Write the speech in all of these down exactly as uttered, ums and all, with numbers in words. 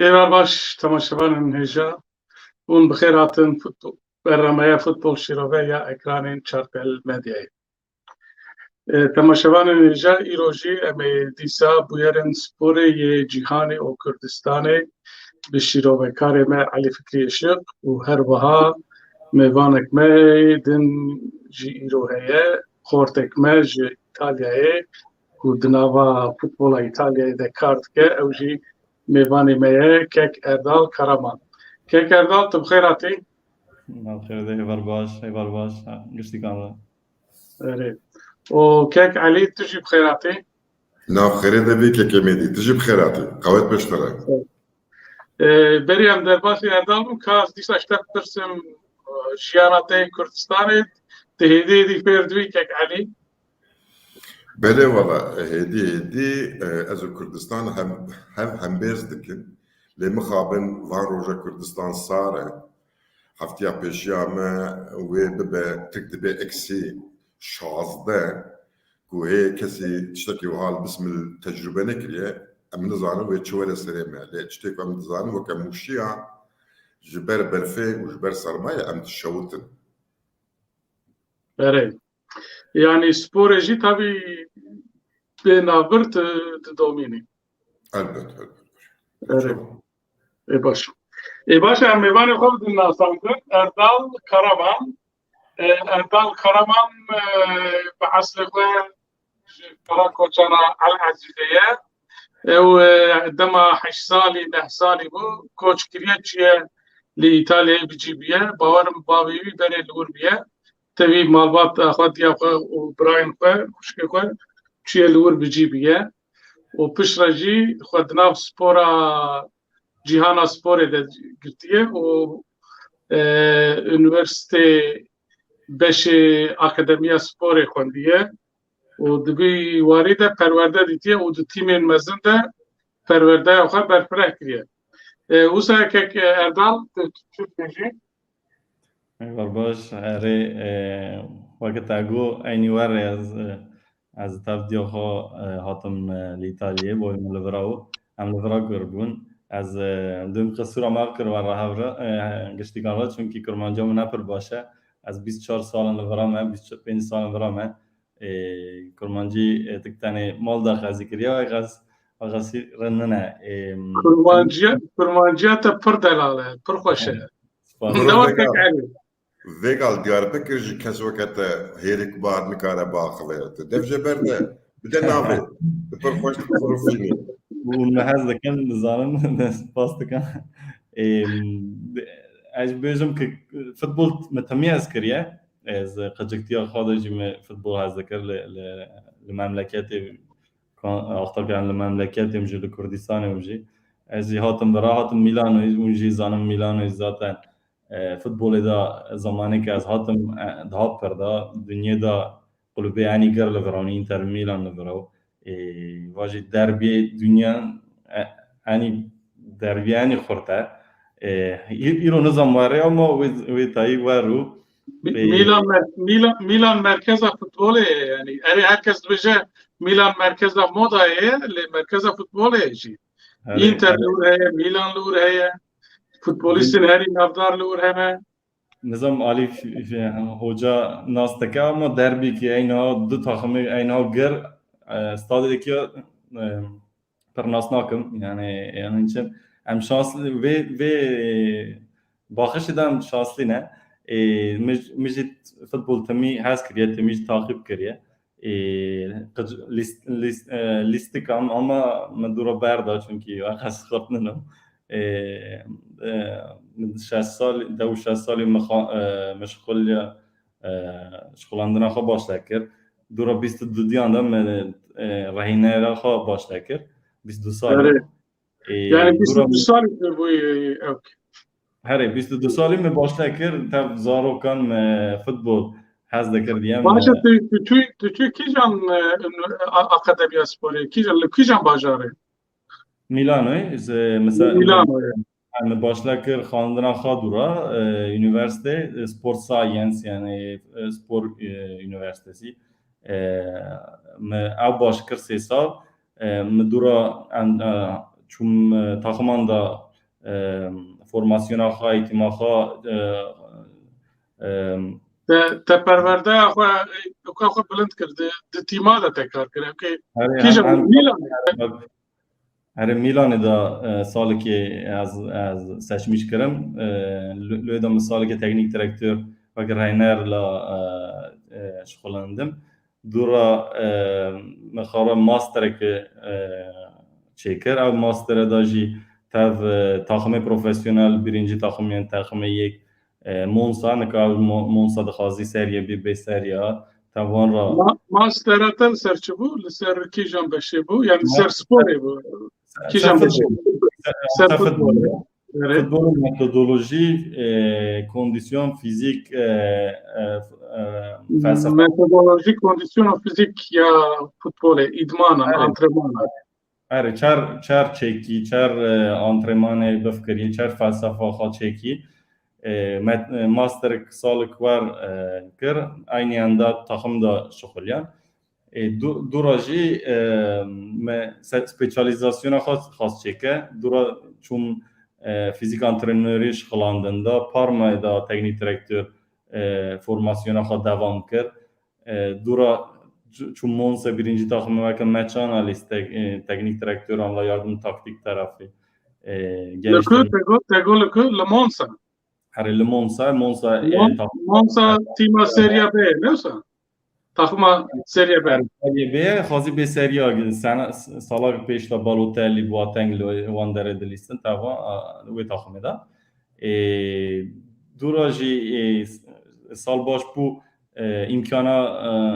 Êvar baş, temaşevanên hêja. Hûn bi xêr hatin futbol. Bernameya Futbol Şîrove ya ekranên Çartel Medyayê. E, temaşevanên hêja, îro jî em ê dîsa bûyerên sporê yê cîhanê û Kurdistanê bi şîrovekarê me Elî Fikrî Işiq û her wiha mêvanek me din jî îro heye, xortek me ji Îtalyayê ku di nava futbola Îtalyayê de kar dike, ew jî mêvanê me ye, kek Erdal Karaman. Kek Erdal, tu bi xêr hatî? Nav xêr de, êvar baş, êvar baş, ha, giştî kan re. Erê. Û kek Elî, tu jî bi xêr hatî? Nav xêrê de bî kekê Mêdî, tu jî bi xêr hatî. Qewet pêş te re. Ee, berî em derbasî Erdal bûn, ka ez dîsa ji te bipirsim, e, jiyana te yê Kurdistanê, tu hêdî hêdî fêr dibî kek Elî? Belê wala, hêdî hêdî, e, ez û Kurdistan hem, hev hembêz dikin. Lê mixabin van roja Kurdistan sar e. Heftiya pêşiya me wê bibe tik dibe eksi şazdeh, ku hê kesî tiştekî wiha li bismil tecrûbe nekiriye. Em nizanin wê çi were serê me. Lê tiştê ku em dizanin weke mûşiya ji ber berfê û ji ber sermayê em dişewitin. Erê. Yanî sporê jî tabî bê navbir tu didomînî. Elbet, elbet. Erê. Ê baş. Ê baş, em mêvanê xwe bidin nasandin. Erdal Karaman. E, Erdal Karaman, e, bi eslê xwe ji Karakoçana El Ezîzê ye. Ew, e, dema heşt salî, neh salî bû, koç kiriye, çûye li Îtalyayê bi cî bûye. Bawer im bavê wî berê li wir bûye. Tevî malbata xwe, diya xwe û birayên xwe, xwişkê xwe çûye li wir bi cî bûye. Û piştre jî xwe di nav spora, cîhana sporê de girtiye û, e, unîversîtê beşê akademiya sporê xwendiye û di vî warî de perwerde dîtiye û di tîmên mezin de perwerdeya xwe berfireh kiriye. E, wisa kek, e, Erdal, tu çi dibêjî? Êvar baş, erê, e, weke te got, eynî werê ez, e, ez tevdiya xwe, e, hatim, e, li Îtalyayê, boyê min li vira bû. Em li vira kir bûn. Ez, e, dûm qisûra me kir we re hev re, e, giştîkan re, çunkî kurmanciya min ne pir baş e. Ez bîst çar sal in li vira me, bîst pênc sal in vira me. E, kurmancî, e, tik tenê mal daxezî kiriye, wek ez, wek ez re nine. E, Kurmanciya, kurmanciya te pir delal e, pir xweş e. Spas. Dewa kek Elî. Vêgal Diyarbekir ji kes weke te hêrik bar nikare biaxive. Tu dev jê berde, bide navê. Tu pir xweş dixurifînî. Û me hez dikin, dizanim, spas dikim. Ê, ez bêjim ki futbol me temî ez kiriye. Ez qiciktiya xwe de jî me futbol hez dikir li, li, li memleketê, axtar kirin li memleketê min jî, li Kurdistanê min jî. Ez jî hatim vira, hatim Milanoyê, hûn jî zanin Milanoyê zaten e, futbolê de zamanê ke ez hatim, e, daha pir de, dinyê de klubê enî gir li vira, Inter Milan li vira. E, vajî derbiyê dinya, e, enî derbiyê enî xurt e. E, î-, îro nizam were ama wê, wê tayî wer û, Mi-, e, Milan mer-, Milan, Milan merkeza futbolê ye, yani. Erê, herkes dibêje Milan merkeza modayê ye, lê merkeza futbolê ye jî. Erê, Inter erê. Li wir heye, Milan li wir heye. Futbolîstên herî navdar li wir hene. Nizam Alî f-, f-, hoca nas dike ama derbîkî eyna du taximê eyna gir, e, stadekî, e, pir nas nakim. Yani, yani için em şanslı ve, ve baxişê de em şanslı ne. E, mij-, mij jî futbol temî hez kiriye, temî jî taqîb kiriye. Ê, qij-, lîst-, lîst-, e, lîstikam ama min dûra berda, çunkî weqas xurt ninim. Ê, e, min şeş salî, dew û şeş salî min xa-, e, min şixuliya, e, şixulandina xwe başle kir. Dûra bîst û dudiyan de min, e, rehînera xwe başle kir. Bîst û du salî. Erê. Ê, Yani dûra bîst û du salî tu bûyî ew. Herê, bîst û du salî me başle kir, tev zarokan me futbol hez dikir diye me. Baş e, tu, tu, tu, tu, tu kîjan, e, ünü-, a-, akademiya sporê, kîjan, li kîjan bajarê? Milanoyê, ez, e, mesela, Milanoyê. Me başle kir xwendina xwe dûra, e, unîversîte, e, sport science, yani, e, spor, e, unîversîtesi. E, me ew baş kir sê sal. E, me dûra em, e, çûm, e, taximan da e, formasyona xwe, eğitima xwe, e, e, Te, te perwerdeya xwe, ewka xwe bilind kir, di, di tîma de te kar kir. Ewkê Herê kîjan em, em, Mîlan. Herê Mîlanê de, e, salekê ez, ez seçmîş kirim. E, li, li wê de min salekê teknîk direktor wek Rainer la, e, e, şixulindim. Dûra, e, min xara masterek, e, çêkir. Ev mastere de jî tev, e, taximê profesyonel, birinci takım, yani takımê yek, e, Monza, nika ev Mo-, Monza dixwazî seriye bî, bê seriya. Tev wan ra Ma-, mastera te li ser çi bû? Li ser kîjan beşê bû? Yani li ser sporê bû? Kîjan beşê bû? Ser futbol. Futbol, metodolojî, e, kondisyon, fîzîk, e, e, e, felsefe. Metodolojî, kondisyon û fîzîk ya futbolê, îdmanan, antrenmanan. Erê, çar, çar çekî, çar, e, antrenmanê bifkirî, çar felsefa xwe çekî. E, met-, e, master salik wer, e, kir, aynı anda takım da şixuliyan. E, du-, dûra jî, e, me se-, spesyalizasyona xwe xas çêke. Dûra çûm, e, fîzîk antrenörî şixulandin da, Parmayê da teknîk direktor, e, formasyona xwe devam kir. E, dûra çû-, çûm Monza birinci takımê weke match analîst, tek-, e, teknîk direktoran la yardım taktik tarafî. E, Li ku geliştirme. Te got, te got li ku? Li Monza. Herê li Monza, Monza, e, Mon-, takım Monza tîma Serie B, ne wisa? Takıma Serie B. Serie B, xwazî bê Serie A, sene, salak pêş de Balotelli, Boateng li wan derê dilîstin, tava, a, wê takımê de. E, dûra jî, e, sal baş bû, e, îmkana,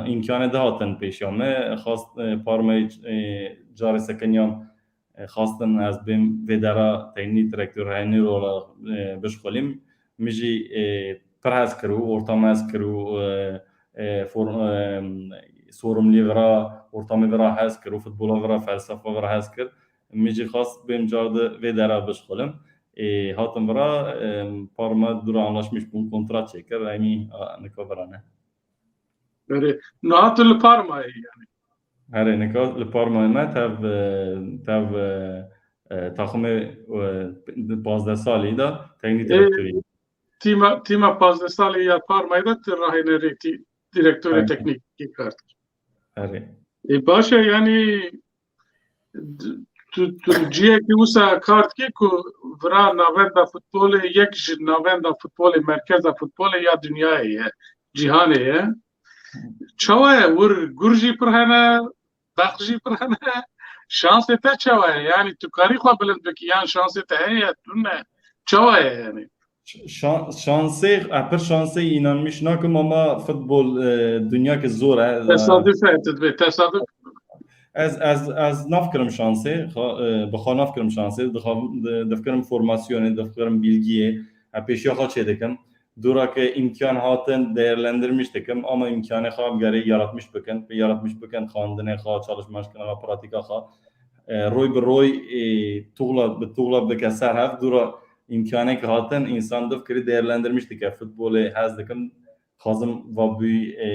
e, îmkanê dihatin pêşiya me. Xast, e, Parmayê, e, carê sekiniyan, e, xastin ez bêm vê dera teknîk direktor Rainer la, e, bişxulîm. Min jî, e, pir hez kir û ortamê hez kir û, e, e, for-, e, sorumlî vira, ortamê vira hez kir û futbola vira, felsefa vira hez kir. Min jî xast bêm car di vê dera bişxulim. Ê, hatim vira, e, Parma dûra anlaşmiş bûn, kontrat çêkir, emî, a, nika vira ne. Erê, niha tu li Parmayê yani. Herê, nika li Parmayê me tev, e, tev, e, e, takımê, e, pazdeh salî de teknîk direktorî. Tîma, tîma pazdeh salî ya Parmayê de tu rahênerê tî-, direktorê teknîkî kar dikî. Erê. E, baş e, yani, d-, tu, tu cihekî wisa kar dikî ku vira navenda futbolê, yek ji navenda futbolê, merkeza futbolê ya dinyayê ye, cîhanê ye. Çawa ye? Wir gur jî pir hene, bext jî pir hene. Şansê te çawa ye? Yani tu karî xwe bilind bikî, yan şansê te heye, tune? Çawa ye yani? Şan-, şansê, e, pir şansê inanmiş nakim ama futbol, e, dinya ki zor e. Tesadüf e, tu dibê, tesadüf. Ez, ez, ez navkirim şansê, xa-, e, bi xwe navkirim şansê, dixwa-, di-, difikirim formasyonê, difikirim bilgiyê, e, pêşiya xwe çê dikim. Dûra ke îmkan hatin değerlendirmiş dikim, ama îmkanê xwe em gerê yaratmış bikin, yaratmış bikin, xandinê xwe, çalışmaşkina xwe, pratika xwe. E, roy bi roy, e, tuğla bi tuğla bike ser hev, dûra îmkanê ke hatin, însan difikirî değerlendirmiş dike. Futbolê hez dikim, xwazim va bûy, e,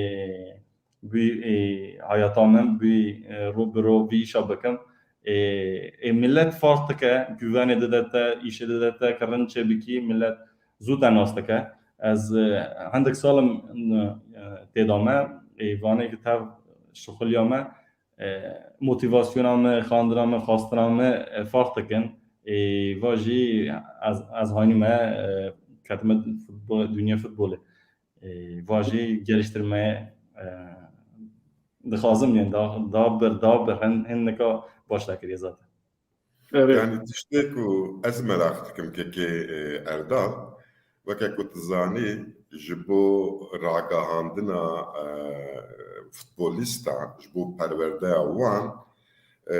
bûy, e, hayata min, bûy, e, ro bi ro vî îşa bikim. E, e, millet farq dike, güvenê dide te, îşê dide te, kirin çê bikî, millet zû te nas dike. Ez, e, hindik salim, e, têda me, e, vanê ki tev şixuliya me, e, motivasyona me, xandina me, xastina me, e, farq dikin. E, va jî ez, ez hanî me, e, ketime futbol, dünya futbolê. E, va jî geliştirmeye, e, dixwazim, yani da, da bir, da bir, hin, hin nika baş nekiriye zaten. Evet. Yani tiştê ku ez meraq dikim kekê, e, Erdal, weke ku tu zanî, ji bo ragihandina, e, futbolîstan, ji bo perwerdeya wan, e,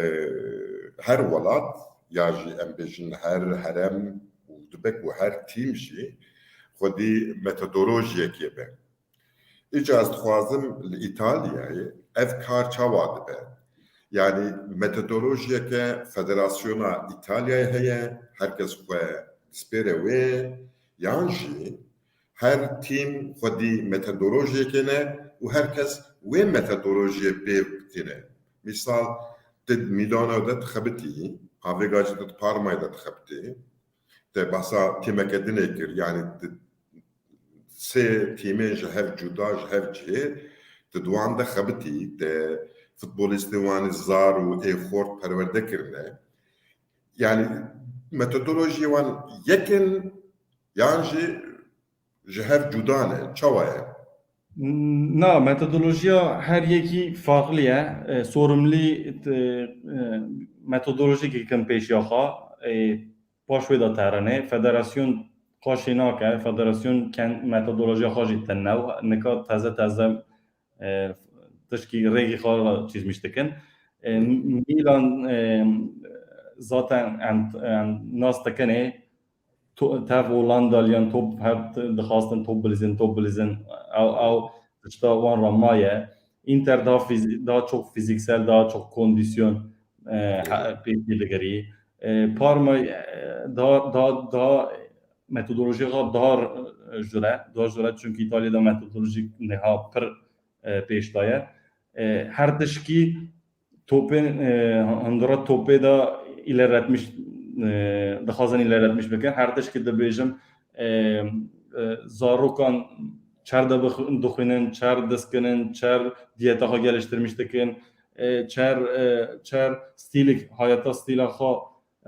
her welat ya jî em bêjin her herem û dibe ku her tîm jî xwedî metodolojiyekê be. Îca ez dixwazim li Îtalyayê ev kar çawa dibe? Yanî metodolojiyeke Federasyona Îtalyayê heye, herkes xwe dispêre wê, yan jî her tîm xwedî metodolojiyekê ne û herkes wê metodolojiyê pê tîne. Mîsal, tu di Mîlano de dixebitî, avêga jî tu di Parmayê de dixebitî. te behsa tîmeke dinê kir, yanî sê tîmên ji hev cuda, ji hev cihê, tu di wan de xebitî, te futbolîstê wan zar û ê xort perwerde kirine. Yanî metodolojiyê wan yek in yan jî ji hev cuda ne? Çawa ye? Na, metodolojiya her yekî farklı ye. E, sorumlî, e, metodolojik kin pêşiya xwe. E, paş wê de terine. Federasyon qaşê nake. Federasyon kend metodolojiya xwe jî tine. Nika teze teze, e, tişkî rêgî xwe re çîzmiş dikin. E, Milan, e, zaten em, em nas dikinê, to-, tev Hollanda liyan top her t-, dixwastin top bilîzin, top bilîzin. Ew, ew tişta wan re maye. Inter daha fizi-, daha çok fiziksel, daha çok kondisyon, e, ha-, pêşî digirî. E, Parma, e, daha, daha, daha metodolojî xwe daha, e, jure, daha jure, çünkü İtalya'da metodolojik niha pir, e, pêş daye. E, her tişkî topê, e, hundura topê de ilerletmiş, e, dixwazin ilerletmiş bikin. Her tişkî dibêjim, e, e, zarokan çer de bix-, dixwînin, çer diskinin, çer diyeta xwe geliştirmiş dikin, e, çer, e, çer stîlik, hayata stîla xwe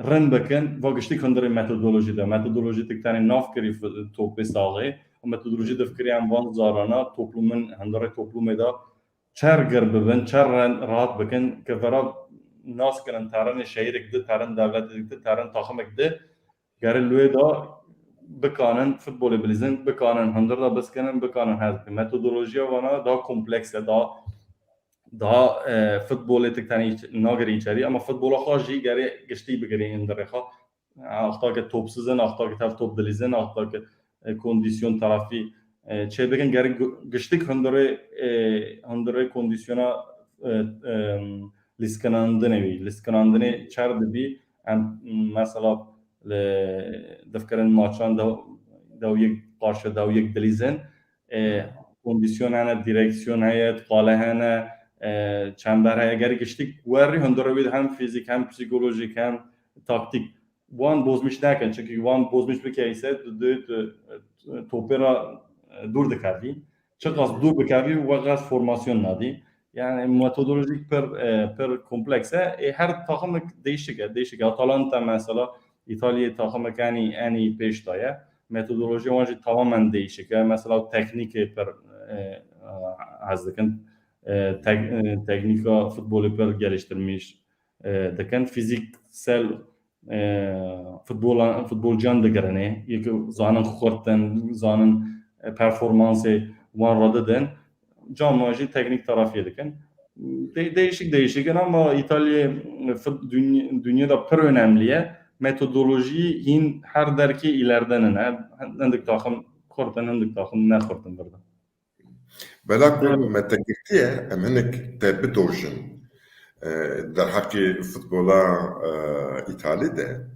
rind bikin, va giştî hundirê metodolojî de. Metodolojî tik tenê nav kirî f-, topê saxê. Û metodolojî difikirî em van zarana toplumin, hundirê toplumê de çer gir bibin, çer re-, rahat bikin, ke vera nas kirin, terin şehîrek di, terin devletek di, terin taximek di, geri li wê de bikanin futbolê bilîzin, bikanin hundir de biskinin, bikanin hez bikin. Metodolojiya vana daha kompleks e, daha, daha, e, futbolê tik tenê iç-, nagirî içerî, ama futbola xwe jî gerê giştî bigirî hundirê xwe. Axta ke topsizin, axta ke tev top dilîzin, axta ke, e, kondisyon terafî, e, çê bikin, gerek gu-, giştik hundirê, e, hundirê kondisyona, e, e, lîskinandinê wî. Lîskinandinê çer dibî, em mesela li difkirin maçan dew, dew yek qarşi dew yek dilîzin, e, kondisyon hene, direksyon heye, qale hene, e, çember heye. Gerek giştik werî hundirê wî hem fîzîk, hem psîkolojîk, hem taktîk wan bozmiş nekin, çünkü wan bozmiş bike ise tu, tu, tu, topê re, e, dûr dikevî. Çiqas dûr bikevî, weqas formasyon nadî. Yani metodolojik pir, e, pir kompleks e. E, her taximik değişik e, değişik e. Atalanta mesela, İtalya'yı taximik enî, enî pêş daye. Metodoloji wan jî tamamen değişik e. Mesela teknîkê pir, e, e, hez dikin. E, tek-, e, teknîka futbolê pir geliştirmiş, e, dikin. Fiziksel, e, futbola-, futbolciyan digirinê, yek zanin xurtin, zanin, e, performansê wan re didin. Cama jî teknîk tarafiyê dikin. De-, değişik değişik in, ama İtalya, e, fut-, dünya, dünyada pir önemli ye. Metodoloji hîn her derkê ileride nine. Hindik taxim xurtin, hindik taxim ne xurtin birde. Bela ku me te girtiye, em hinek te bidojin, e, derheqê futbola, e, Îtalî de.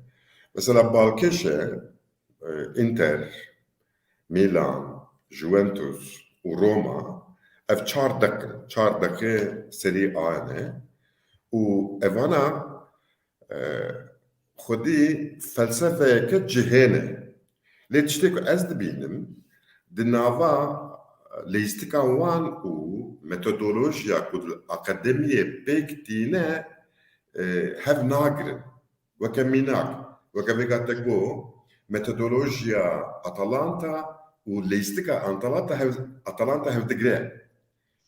Mesela balkêş e, e, Inter, Milan, Juventus û Roma, ev çar deq in. Çar deqê Serie A ne. Û evana, e, xwedî felsefeyeke cihê ne. Lê tiştê ku ez dibînim, di nava leyîstika wan û metodolojiya ku di akademiyê pêk tîne, e, hev nagirin. Weke mînak, weke vêga te got, metodolojiya Atalanta û leyîstika Atalanta hev-, Atalanta hevdigire.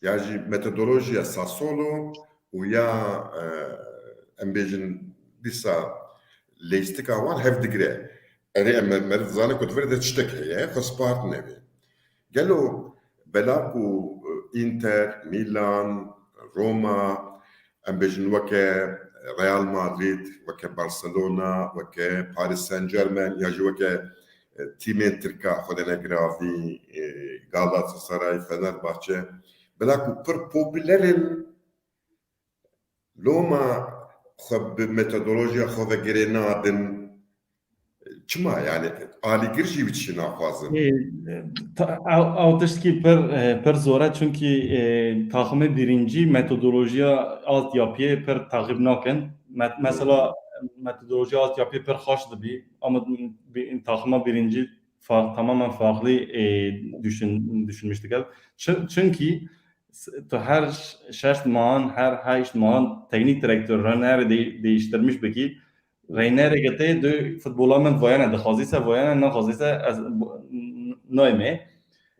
Ya jî metodolojiya Sassuolo û ya, e, em bêjin dîsa leyîstika wan hevdigire. Erê, em, me dizane ku di vir de tiştek heye, xwe spartine wê. Gelo bela ku, e, Inter, Milan, Roma, em bêjin weke Real Madrid, weke Barcelona, weke Paris Saint-Germain, ya jî weke, e, tîmên Tirka xwe de ne giravî, e, Galatasaray, Fenerbahçe, bila ku pir popüler in, loma xwe bi metodolojiya xwe ve girê nadin. Çima, yani, alîgir jî wî tiştî naxwazin? Ê, ta-, ew, ew tiştkî pir, e, pir zor e, çünkü, e, taximê birincî metodolojiya altyapiyê pir taxîb nakin. Me-, mesela, metodolojiya altyapiyê pir xweş dibî, ama bi-, taxima birincî fa-, tamamen farklı, e, düşün-, düşünmüştük. Çi-, çünkü s-, tu her ş-, şeş mahan, her heşt mahan teknik direktör, Raynerî de-, değiştirmiş bikî, Raynerî tê di futbola min vayene, dixwazî se vayene, naxwazî se ez bu-, n-, nayme.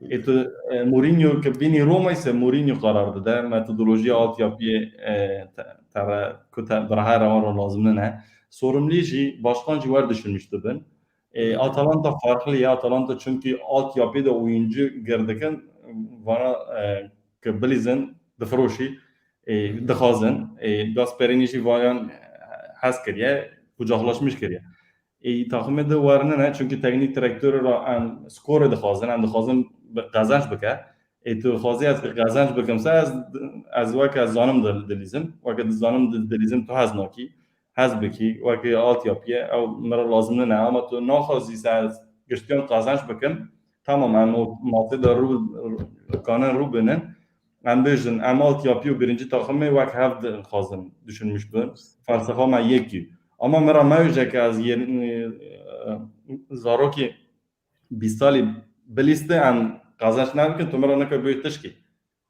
Ê tu, e, Mourinho ki bînî Roma ise Mourinho karar dide, metodolojiya altyapiyê, e, te-, tere, ku te, bi reha rewan re lazim nine. Sorumlî jî, başkan jî wer düşünmüş dibin. E, Atalanta farklı ya, Atalanta çünkü altyapî de oyuncu girdikin, vana, e, ki bilîzin, difiroşî, e, dixwazin. E, Gasperini jî vayan, e, hez kiriye, kucaklaşmış kiriye. E, takımê de werine ne, çünkü teknik direktörü ra em skorê dixwazin, em dixwazin bi qezenç bike. E, tu dixwazî ez bi qezenç bikim se, ez, ez weke zanim di-, dilîzim, weke zanim di-, dilîzim tu hez nakî, hez bikî, weke altyapiyê, ew mi ra lazim nine, ama tu naxwazî se ez giştiyan qezenç bikim, tamam, em o masê de rû, kanin rû binin, em bêjin, em altyapî û birinci takımê wek hev dixwazin düşünmüş bin. Felsefa me yekî. Ama mi ra mewêje ke ez yê, e, zarokê bîst salî bilîste em qezenç nebikin, tu mi ra neke bê tişkî.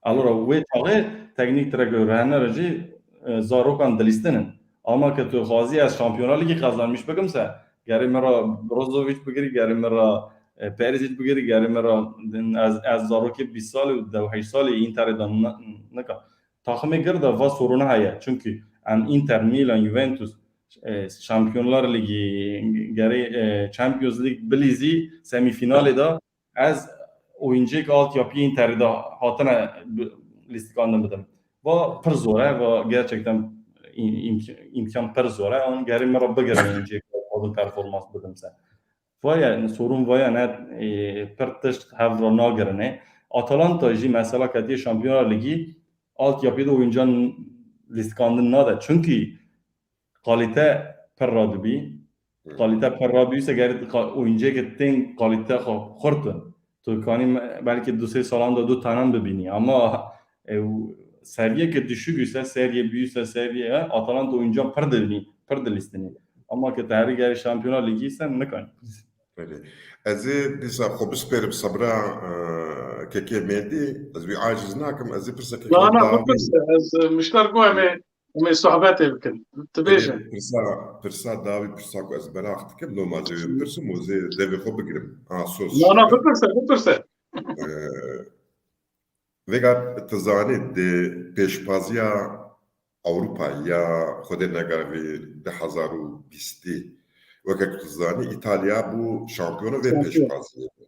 Alora wê çaxê teknik direktör Raynerî jî, e, zarokan dilîstinin. Ama ke tu xwazî ez Şampiyonlar Lîgî qezenmiş bikim se, gerê mi ra Brozovic bigirî, gerê mi ra, e, Perisic bigirî, gerê mi ra din ez, ez zarokê bîst salî û deh û heşt salî Interê de n-, nika. Takımê gir de va sorunu heye. Çünkü em Inter, Milan, Juventus, e, Şampiyonlar Ligi, gerê, e, Champions League bilîzî semîfinalê de ez oyuncuyêk altyapiyê Interê de hatine bi-, lîstikandin bidim. Va pir zor e, va gerçekten im-, imk-, imkan pir zor e. An gerê mi ra bigirin oyuncuyêk fazla performans bidim se. Vaya, sorun vaya ne, e, pir tişt hev ra nagirine. Atalanta jî mesela ketiye Şampiyonlar Ligi, altyapiyê de oyuncan lîstikandin nade. Çünkü kalite pir radibî. Kalite pir radibî ise gerek ka-, oyuncuyê ke tên kalite xwe xurt in. Tu kanî me-, belkî du sê salan de du tanan bibînî. Ama, e, u-, seviye ke düşük ise, seviye büyüse, seviye, Atalanta oyuncan pir dilî, pir dilîstinî. Ama ke te herî gerî Şampiyonlar Lîgî ise nikanî. Belê. Ez ê dîsa xwe bispêrim sebra, e, kekê Mêdî. Ez wî aciz nakim. Ez ê pirsa kekê Na, na, dawî bipirse. Ez, e, mişter ku em ê, em ê sohbetê bikin. Tu bêje. Pirsa, pirsa dawî pirsa ku ez berax dikim, loma zê wê bipirsim û zê devê xwe bigirim. Ha, sos. Na, na, bipirse, bipirse. E, Vêga tu zanî di pêşbaziya Ewropa ya Xwedê negerivî du hezar û bîstî, weke ku tu zanî, Îtalya bû şampiyona vê Şampiyon. Pêşbaziyê de.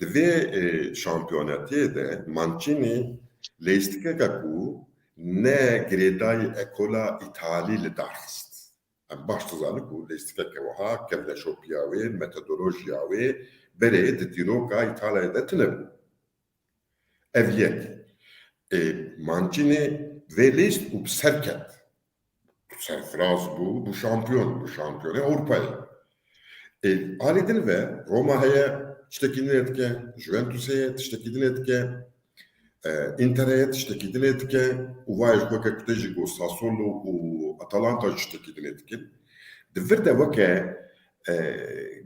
Di vê, e, şampiyonetiyê de Mancini leyîstikeke ku ne girêdayî ekola Îtalî li dar xist. Em baş dizanin ku leyîstikeke wiha kevneşopiya wê, metodolojiya wê berê di dîroka Îtalyayê de tune bû. Ev yek. Ê, Mancini vê lîst û bi ser ket. Serfiraz bû, bû şampiyon, bû şampiyonê Ewropayê. Ê, alî din ve Roma heye, tiştekî din ê dike, Juventus heye, tiştekî din ê dike, e, Inter heye, tiştekî din ê dike û vayê ji weke ku te jî got Sassuolo û Atalanta jî tiştekî din ê dikin. Di vir de weke, e,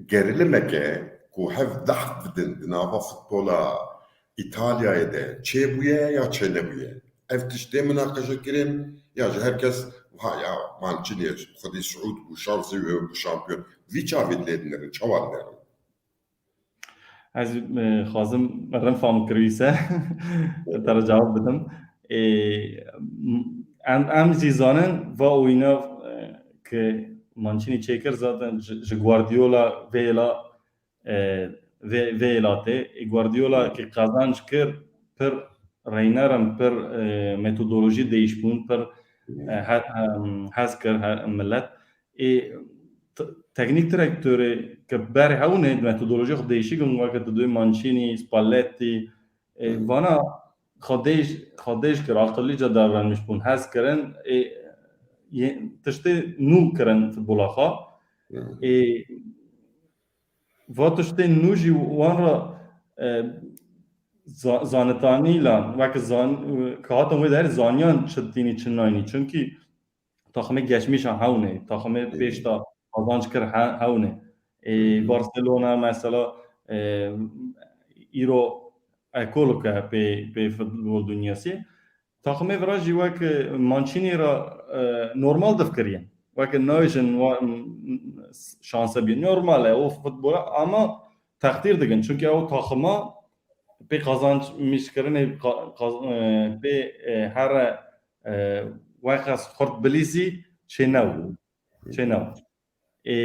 gerilimeke ku hev dehf bidin di nava futbola Îtalyayê de çêbûye ya çênebûye? Ev tişt tê minaqeşekirin ya ji her kes wiha ya Mancini xwedî siûd bû, şansê wê bû şampiyon? Vî çavê lê dinêrin, çawa dinêrin? Ez, e, xwazim rin fam kirî se te re cevab bidim. E, m-, em, em jî zanin va oyna, e, ke Mancini çêkir zaten ji, ji Guardiola vê la e, vê, vê îlatê. Ê Guardiola ki qazanç kir, pir reynerin, pir, e, metodolojî değiş bûn, pir, e, he-, em, hez kir he-, millet. Ê t-, teknik direktorê ki ber hewnê metodolojî xwe değişik in, weke tu duyê Mancini, Spalletti, e, vana xwe dêj, xwe dêj kir, aqilîca davranmiş bûn, hez kirin, ê, yê, tiştê nû kirin futbola xwe. Ê, va tiştê nû jî wan re, e, za-, zanitanî lan, weke zan-, ke hatin wê derê zaniyan çi tînî çi nayînî. Çunkî taximê geçmişa hewnê, taximê pêşta qazanç kir he-, hewnê. Ê, Barcelona mesela, e, îro ekolike pê, pê futbol dünyası. Taximê vira jî wek Mancini ra, e, normal difkiriyin. Wek nayêjin wa-, şanse bî. Normal e, o futbola ama teqdîr dikin. Çünkü o taxima pê qazanç mişkirinê qa-, qaz-, e, pê, e, here, e, weqas xurt bilîzî çê nebû. Çê nebû. Ê,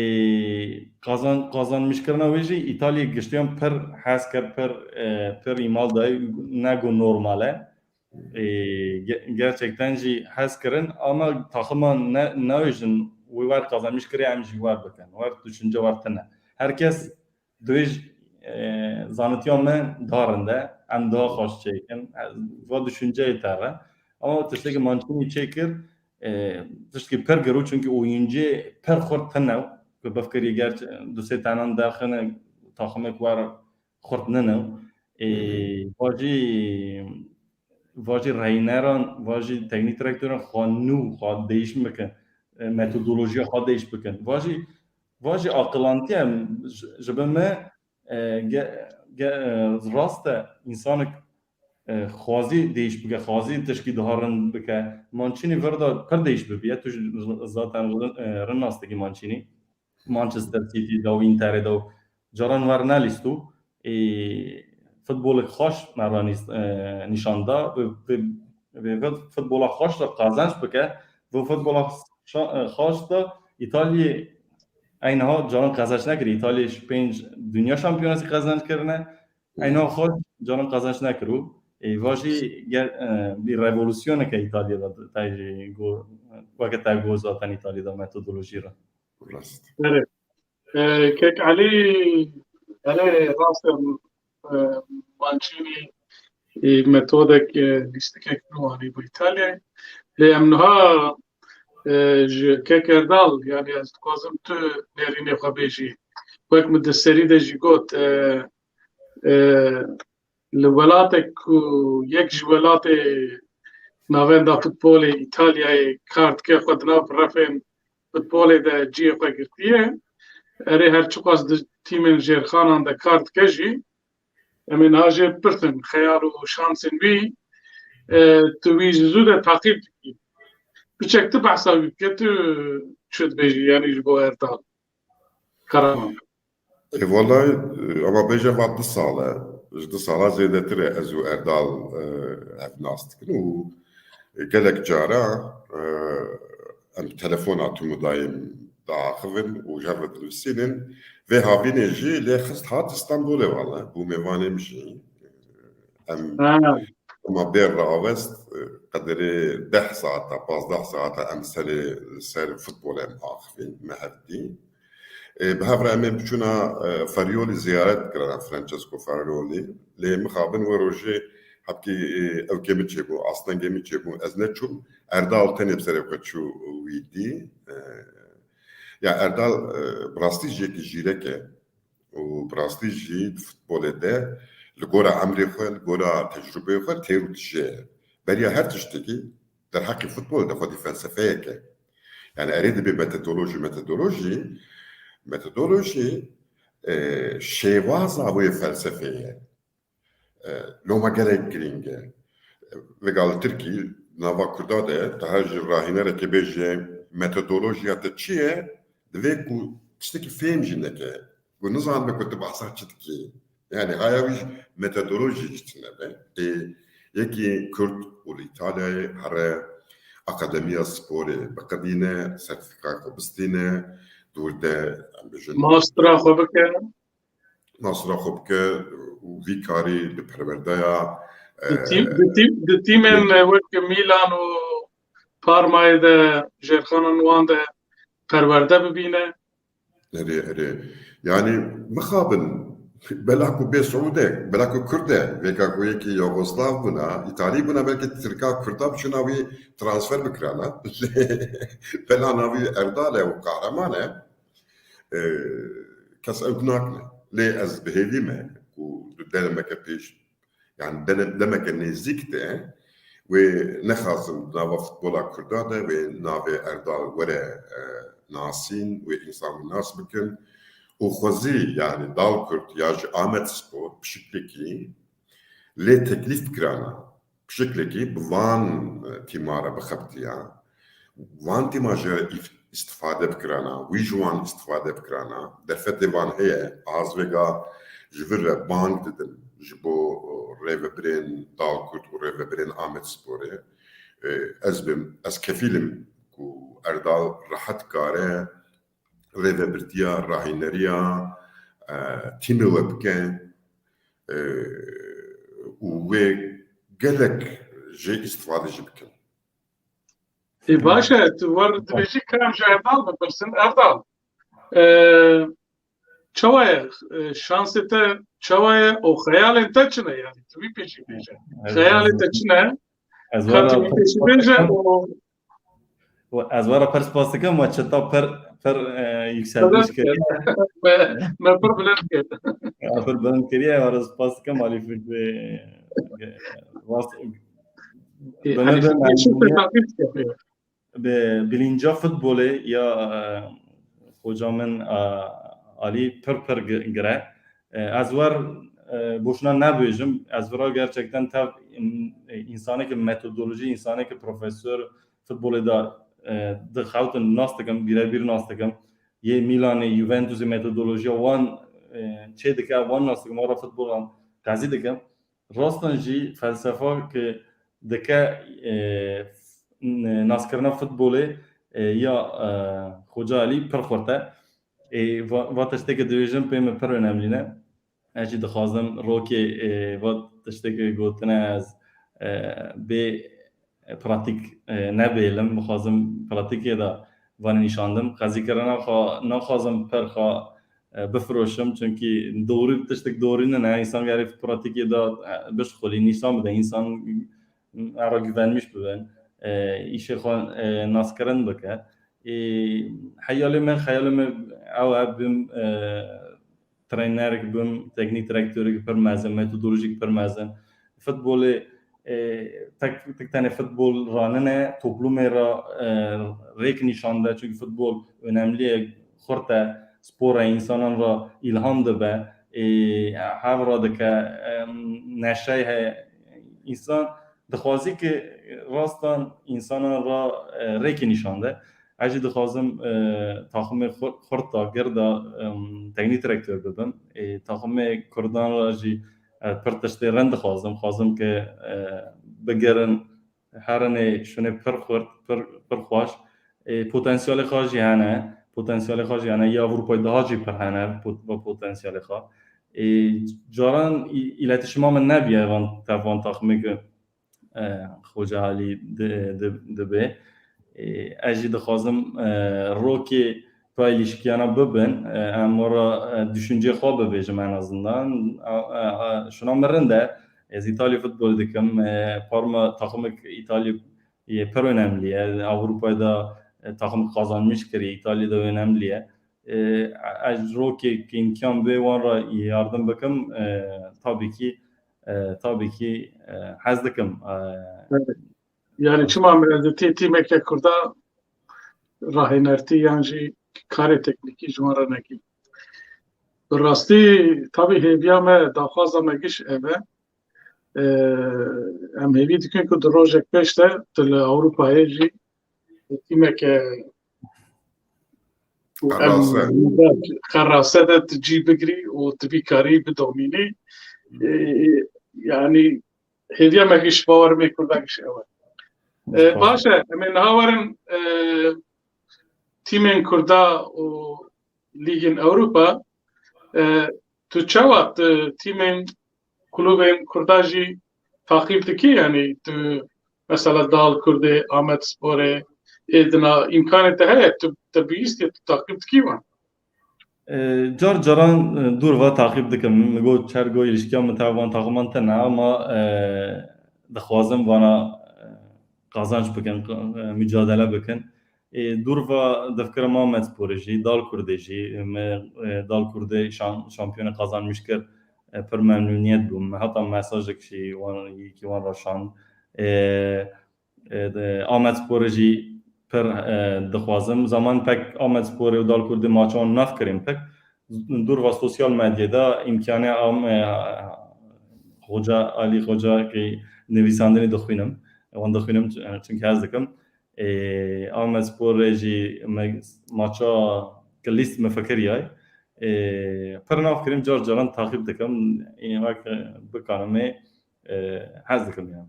qazan-, qazanmişkirina wê jî Îtalya giştiyan pir hez kir, pir, e, pir îmal dayê, ne ku normal e. Ê, ge-, gerçekten jî hez kirin, ama taxima ne, nayêjin wê wer qazanmiş kiriye, em jî wer bikin. Wer düşünce wer tine. Herkes dibêj, e, zanitiya me daha rind e, em daha xweş çêkin. Va düşünceyê te re. Ama tiştekî Mancini çêkir, e, tiştekî pir girû, çünkü oyuncu pir xurt tine, ku bifkirî gerçi du sê tenan derxine taximê ku wer xurt nine. E, Hı hı. Va jî, va jî reyneran, va jî teknîk direktoran xwe nû, xwe değişim bikin. E, metodolojiya xwe değiş bikin. Va jî, va jî aqilantiye ji, ji bin me, e, ge-, ge-, e, rast e, însanek, e, xwazî değiş bike, xwazî tişkî daha rind bike. Mancini vir da pir değiş bibiye. Tu jî zaten rind, e, rind nas dikî Mancini. Manchester City da û Interê da û caran wer nelîst û, ê, futbolek xweş me re nîst, e, nîşan da. Vê, vê, vê, vê futbola xweş de qazanç bike. Vê futbola şa-, e, xweş de Îtalyê eyniha caran qazanç nekir. Îtalyê ji pênc dünya şampiyonası qazanç kirine. Eyniha xweş caran qazanç nekir û, e, va jî ge-, e, bir revolûsyoneke Îtalyê de te jî go-, weke te got zaten Îtalyê de metodolojî re. Rast. Erê. E, Kek Elî, erê, rast e, e, Mancini, e, metodek, e, lîstikek nû anî bo Îtalyayê. Lê em niha, e, ji Kek Erdal, yani ez dixwazim tu nêrînê xwe bêjî. Wek min di serî de jî got, e, e, li welatek ku yek ji welatê navenda futbolê Îtalyayê kar dike, xwe di nav refên futbolê de cihê xwe girtiye. Erê, her çiqas di tîmên jêrxanan de kar dike jî, em ê niha jê bipirsin, xeyal û şansên wî, e, tu wî ji zû de taqîb dikî. Piçek tu behsa wî bike, tu çi dibêjî, yanî ji bo Erdal Karaman? E, vallahi, e, ama bêje va du sal e. Ji du sala zêdetir e ez û Erdal, e, hev nas dikin û, e, gelek cara, e, em telefona tim û dayîm diaxivin û ji hev re dinivîsînin. Vê havînê jî lê xist hat Îstanbulê, vallahi bû mêvanê min jî. Em Ha. Ema bêr re avest, e, qederê deh saeta, pazdeh saeta em serê, ser futbol em axivîn, me hev dî. E, bi hev re em ê biçûna, e, Farioli ziyaret kirana, Francesco Farioli. Lê mixabin wê rojê hebkî, e, ewkê min çêbû, astengê min çêbû, ez neçûm. Erdal tenê bi serê xwe çû wî dî. E, ya Erdal, e, bi rastî jî yekî jîrek e. Û bi rastî jî di futbolê de li gora emrê xwe, li gora tecrûbeyê xwe têr û tije ye. Beriya her tiştekî derheqê futbolê de xwedî felsefeyek e. Yani erê dibê metodolojî, metodolojî, metodolojî, e, şêwaza wê felsefeyê ye. E, loma gelek girîng e. Vêga li Tirkî, nava Kurda de, te her ji rahînerekê bêje, metodolojiya te çi ye? Divê ku tiştekî fêm jî neke. Ku nizanbe ku tu behsa çi dikî. Yani haya wî metodolojî jî tune be. Ê, yekî Kurd û li Îtalyayê here akademiya sporê biqedîne, sertîfika xwe bistîne, dûr de, em bêjin, Mastera xwe bike. Nasra xwe bike û vî karî li perwerdeya, Di tîm, e, di tîm, di tîmên wek Milan û Parmayê de jêrxanan wan de perwerde bibîne. Erê, erê. Yani mixabin, bela ku bê Siûd e, bela ku Kurd e, vêka ku yekî Yugoslav bûna, Îtalî bûna, belkî Tirka Kurda biçûna wî transfer bikirana. Bela navî Erdal e û qahreman e. E, kes ew nakine. Lê ez bi hêvî me ku di demeke pêş, yani dene-, demeke nêzîk de Wê nexwazim di nava futbola Kurda de wê navê Erdal were, e, nasîn, wê însan wî nas bikin. Û xwezî, yanî Dal Kurd ya ji Amed Spor pişiklekî lê teklîf bikirana. Pişiklekî bi van, e, tîma re bixebitiya. Van tîma jê re îf-, îstifade bikirana, wî ji wan îstifade bikirana. Derfetê van heye, ez vêga ji vir re bang didim ji bo, e, rêvebirên Dal Kurd û rêvebirên Amed Sporê. E, ez bim, ez kefîl im ku Erdal rehet kare rêvebirtiya, rahîneriya, e, tîmê we bike, e, û wê gelek jê îstifade jî bikin. Ê, baş e, tu wer dibêjî, kerem ji Erdal bipirsin. Erdal, e, çawa ye? E, şansê te çawa ye? Û xeyalên te çi ne? Yanî, tu wî pêşî bêje. Evet, xeyalê te çi ne? Ez Ka tu wî pêşî bêje û Û ez we re pir spas dikim, we çita pir, pir, e, yükseltmiş kiriye. Me, me pir bilind kir. Ya, pir bilind kiriye, we re spas dikim, alî fikri, e, rast, Ê, binibin, Alî fikri ez çi bûye, taqîb dike. Bi bilinca futbolê ya, e, xoca min, e, Alî pir, pir gi-, gire. E, ez wer, e, boşuna nebêjim, ez vira gerçekten tev in-, e, insanê ki metodoloji, insanê ki profesör, futbolê de, e, dixewtin nas dikim, birebir nas dikim. Yê Milanê, Juventusê metodolojiya wan, e, çê dike, wan nas dikim, wan re futbolan qezî dikim. Rastan jî felsefa ki dike, e, n-, naskirina futbolê, e, ya, e, Xoca Alî pir xurt e. E, va, va tiştê ki dibêjim pê min pir önemlî ne. Ez jî dixwazim rokê, e, va tiştê ki gotine ez, e, bê, e, pratîk, e, nebêlim. Bixwazim pratîkê de vanê nîşandim. Qezîkirina xwe naxwazim pir xwe, e, bifiroşim. Çunkî doğru, tiştek doğru nine. Însan gerê pratîkê de, e, bişxulî, nîşan bide. Însan, e, ra güvenmiş bibe. E, îşê xwe, e, naskirin bike. E, heyalê me, xeyalê me ew e bim, e, trenerek bim, teknîk direktorek pir mezin, metodolojik pir mezin. Futbolê, e, tek, tek tenê futbol ra nine, toplumê ra, e, rêk nîşan de. Çünkü futbol önemli ye, xurt e, spor e, insanan ra îlham dibe. E, hev ra dike, e, neşey heye. Însan dixwazî ki rastan însanan ra, e, rêkê nîşan de. Ez jî dixwazim, e, taximê xu-, xurt a, gird a, em, teknîk direktor bibim. E, taximê kurdan re jî, e, pir tiştê rind dixwazim. Xwazim ke, e, bigirin, herin ê şûnê pir xurt, pir, pir xweş. E, potansiyelê xwe jî hene. Potansiyelê xwe jî hene. Ya Ewropayê daha jî pir hene pot-, ve potansiyelê xwe. E, caran î-, îletişima min nebiye van, tev van taximê ke e, Xoca Alî di-, di-, dibe. E, ez jî dixwazim, e, rokê payilîşkiyana bibin. E, em ora, e, düşüncê xwe bibêjim en azından. A, a, a, şuna min rind e. Ez Îtalya futbol dikim. E, Parma taximik Îtalya yê pir önemli ye. Avrupayê de, e, taximik kazanmış kiriye. Îtalya de önemli ye. E, ez rokê ki îmkan bê wan re yardım bikim. E, tabii ki e, tabii ki, e, hez dikim. E, Evet. Yani çima me ez tê tîmeke Kurda rahênertî yan jî karê teknîkî ji wan re nekî. Bi rastî, tabii hêviya me, daxwaza me giş ev e. E, em hêvî dikin ku di rojek pêş de tu li Ewropayê jî tîmeke û em Xerase. Xerase de tu cî bigirî û tu vî karî bidomînî. E, yani hêviya me giş, bawer me Kurda giş ew e. E, baş e, em ê niha werin, e, tîmên Kurda û Lîgên Ewropa. E, tu çawa tu tîmên, klubên Kurda jî taqîb dikî? Yani tu mesela Dal Kurdê, Amed Sporê, ê dina îmkanê te heye, tu te bihîstiye, tu taqîb dikî wan? E, car caran, e, dûr va taqîb dikim. Min got çer go ilişkiya min tev van taximan tine, ama, e, dixwazim vana, e, qazanç bikin, e, mücadele bikin. Ê, dûr va devkira Amed Sporê jî, Dal Kurdê jî, me, e, Dal Kurdê şan-, şampiyonê kazanmiş kir, e, pir memnuniyet bûm. Me heta mesajek jî wan, yekî wan ra şand. E, e, de, Amedsporê jî pir, e, dixwazim. Zaman pek Amedsporê û Dalkurdê maçan nav kirin pek. Dûr va sosyal medyê de îmkanê am, e, Xoca, Alî Xoca ki nivîsandinê dixwînim. Wan dixwînim çi-, çimkî hez dikim. E, Amedsporê jî me, maça ki lîst me fikiriyay. E, pir nav kirin car caran taqîb dikim. E, wek bikanim ê, e, hez dikim yani.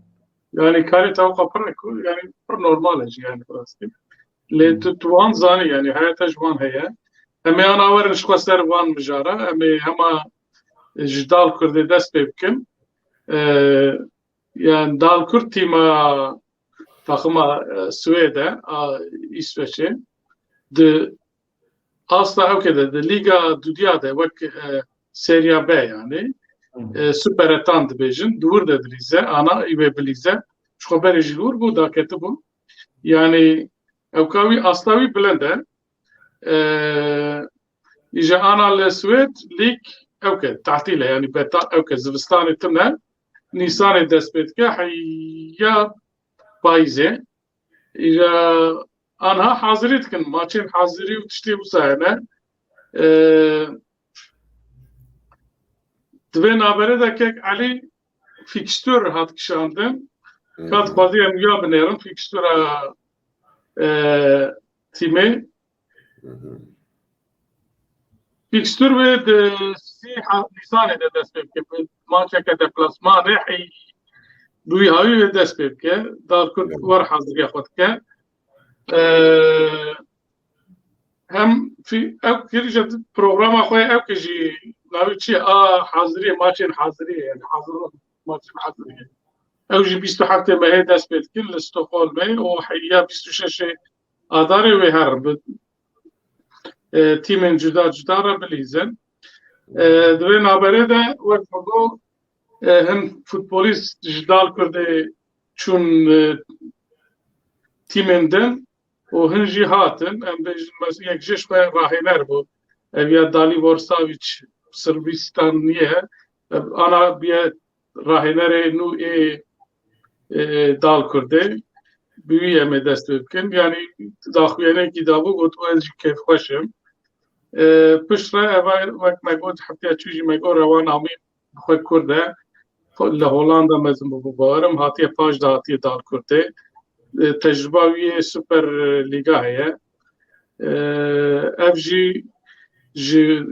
Yani karê te weka pir e ku, yani pir normal e jî yani bi rastî. Lê tu, tu wan zanî yani, heyeta ji wan heye. Em ê ana werin ji xwe ser van mijara, em ê hema ji Dalkurdê dest pê bikin. E, yani Dalkurd tîma taxima, e, Swêde, a Îsveçê, di asta ewke de, di Lîga Dudiya de wek, e, Serya B yani, e, Super Etan dibêjin, di wir de dilîze, ana wê bilîze, ji xwe berê jî li wir bû, daketibû. Yani ewka wî, asta wî bilind e. E, îja ana li Swêd lîg ewke, tatîl e, yani beta ewke, zivistanê tune, Nîsanê dest pê dike, heya payîzê. Îja anha hazirî dikin, maçên hazirî û tiştê wisa hene. E, di vê navberê de kek Elî fîkstûr hat kişandin. Ka dixwazî em ya binêrin, fîkstûra, e, tîmê. Fîkstûr wê di sî ha-, Nîsanê de dest pê bike. Bi maçeke deplasmanê, hey, bi wî hawî wê dest pê bike. Dalkurd wer haziriya xwe dike. E, hem fî-, ew kirî ji programa xwe ew ke jî navê çi ye? A haziriyê, maçên haziriyê, yani hazir, maçên haziriyê. Ew jî bîst û heftê mehê dest pê dikin li Stockholmê û heya bîst û şeş Adarê wê her bi, e, tîmên cuda cuda re bilîzin. E, di vê navberê de wek min got, e, hin futbolîst ji Dalkurdê çûn, e, tîmên din û hin jî hatin. Em bêjin mes-, yek ji xwe rahêner bû. Ev ya Dalibor Savic, Sırbistan niye. Ev ana biye rahênerê nû ê, ê, Dalkurdê. Bi wî em ê dest pê bikin. Yanî daxuyanekî dabû, got, ez jî kêfxweş im. E, piştre eva wek me got, hefteya çû jî me got, Rewan Amîn bi xwe Kurd e. Xwe-, li Hollanda mezin bû, bawerim, hatiye paş de hatiye Dalkurdê. E, tecrüba wî yê Super Lîga heye. E, ev jî ji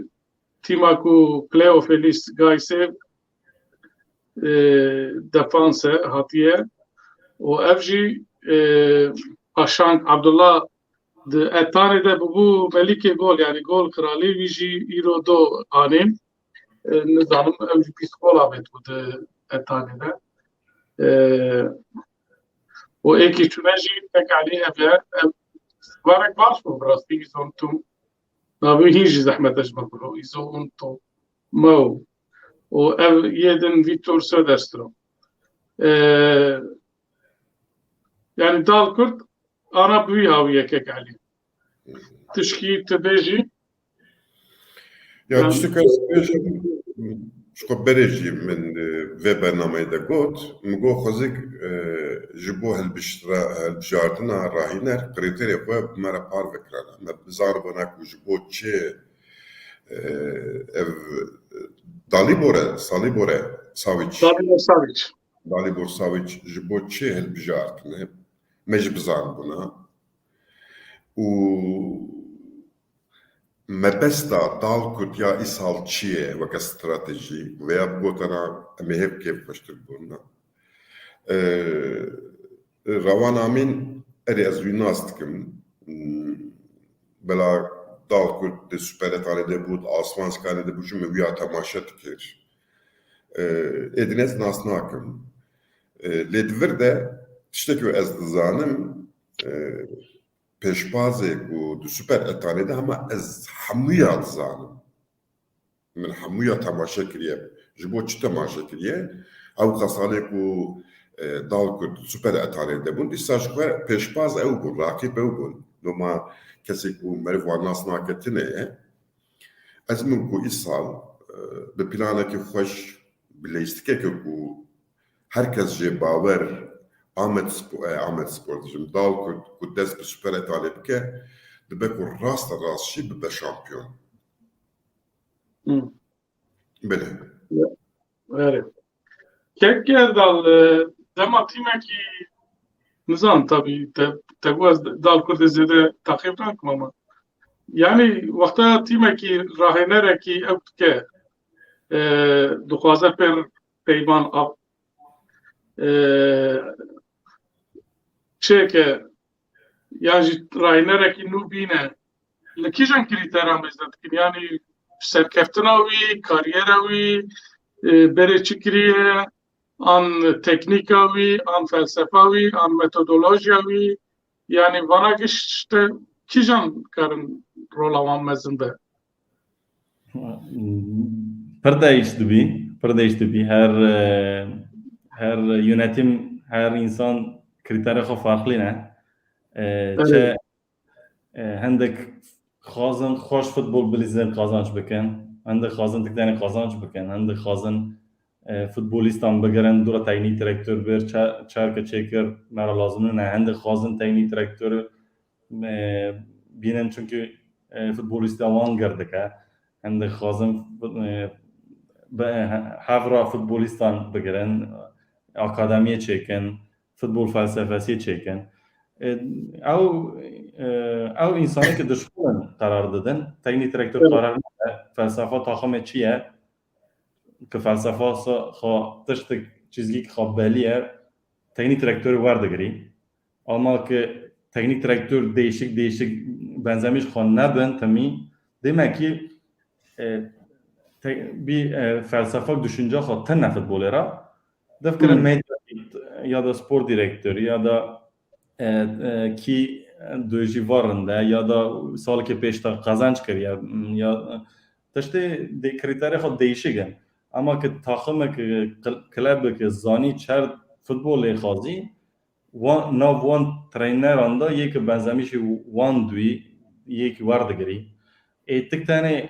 tîma ku Cleofelis Gaysev, e, defanse hatiye û ev jî, e, Paşang Abdullah di Etanê de bûbû melikê gol, yani gol kralî, wî jî îro do anîn. E, nizanim, ew jî bîst gol avêt bû di Etanê de. E, û êkî çûne jî pek alî ev e. Ev zivarek baş bû, bi rastî, îzo untum. Navê hîn jî zehmet e ji min biro. Îzo untum. Mao. Û ev yê din Victor Söderström. E, yani Dalkurd ana bi wî hawî ye kek Elî. Tişkî tu bêjî? Ya, tiştek ez bêjim, ji xwe berê jî min, e, vê bernameyê de got, min got xwezîk, e, ji bo hilbiştra-, hilbijartina rahîner krîterê xwe bi me re parve kirane. Me bizanibûna ku ji bo çi, e, ev, e, Dalibor e, Salibor e, Savic. Dalibor Savic. Dalibor Savic ji bo çi hilbijartine? Me jî bizanibûna. Û mebesta Dalkurd ya îsal çi ye weke stratejî? Vêya bigotana em ê hêv kêfxweştir bibûna. Ee, Rewan Amîn, erê ez wî nas dikim. Hmm, bela Dalkurd di Super Etanê de bû, di Asmanîskanê de bû, ji min wîya temaşe dikir. Ee, êdî ez nas nakim. Ee, lê di vir de tiştekî ez dizanim, ee, pêşbazê ku di Super Etanê de hema ez hemûya dizanim. Min hemûya temaşe kiriye. Ji bo çi temaşe kiriye? Ew qesalê ku, e, Dalkurd di Super Etanê de bûn, dîsa ji xwe pêşbaz ew bûn, raqîb ew bûn. Loma kesê ku meriv wan nas nake tune ye. Ez min ku îsal, e, bi planekî xweş, bi leyîstikeke ku her kes jê bawer Amed Spor, e, Amed Spor dijim, Dalkurd ku dest bi Super Îtalê bike, dibe ku raste rast jî bibe şampiyon. Hı. Belê. Erê. Kek Erdal, e, dema tîmekî nizan tabî te, te got ez Dalkurdê zêde teqîb nakim ama. Yanî wexta tîmekî rahênerekî ew dike, e, dixwaze pêr peyvan a, e, çêke yan jî rahênerekî nû bîne, li kîjan krîteran mêze dikin? Yanî serkeftina wî, kariyera wî, e, berê çi kiriye, an teknîka wî, an felsefa wî, an metodolojiya wî, yanî vana giş işte kîjan karin rola wan mezin be? Pir değiş dibî, pir değiş dibî. Her, e, her yönetim, her insan krîterê xwe farqlî ne. E, Evet. Çe, e, hindek xwazin xweş futbol bilîzin, qazanç bikin. Hindek xwazin tik tenê qazanç bikin. Hindek xwazin, e, futbolîstan bigirin, dûra teknîk direktor bir, ça-, çarke çêkir, me re lazim nîne. Hindek xwazin teknîk direktor, e, bînin, çünkü, e, futbolîsta wan gir dike. Hindek xwazin, e, bi, hevra futbolîstan bigirin, akademiyê çêkin, futbol felsefesiyê çêkin. E, ew, e, ew insanê ki dişxulin qerar didin, teknîk direktor Evet. Qerar nide, felsefa taximê çi ye? Ki felsefa sa-, xwe tiştik çizgîk xwe belî ye, teknîk direktorê werdigirî. Ama ki teknîk direktor değişik değişik benzemiş xwe nebin timî, demek ki, e, te-, bir, e, felsefa düşünce xwe tine futbolê re. Dev kirin Hı. medya ya da spor direktörü ya da, e, e, ki dojî varinde ya da salkê pêşta qazanç kir ya, ya tiştê de kriterê xwe değişik in. Ama ki taximek, e, kl-, klebek zanî çer futbolê xwazî, wan, nav wan treyneran de yê ki benzemişî wan duyî, yê ki werdigirî. Ê tik tenê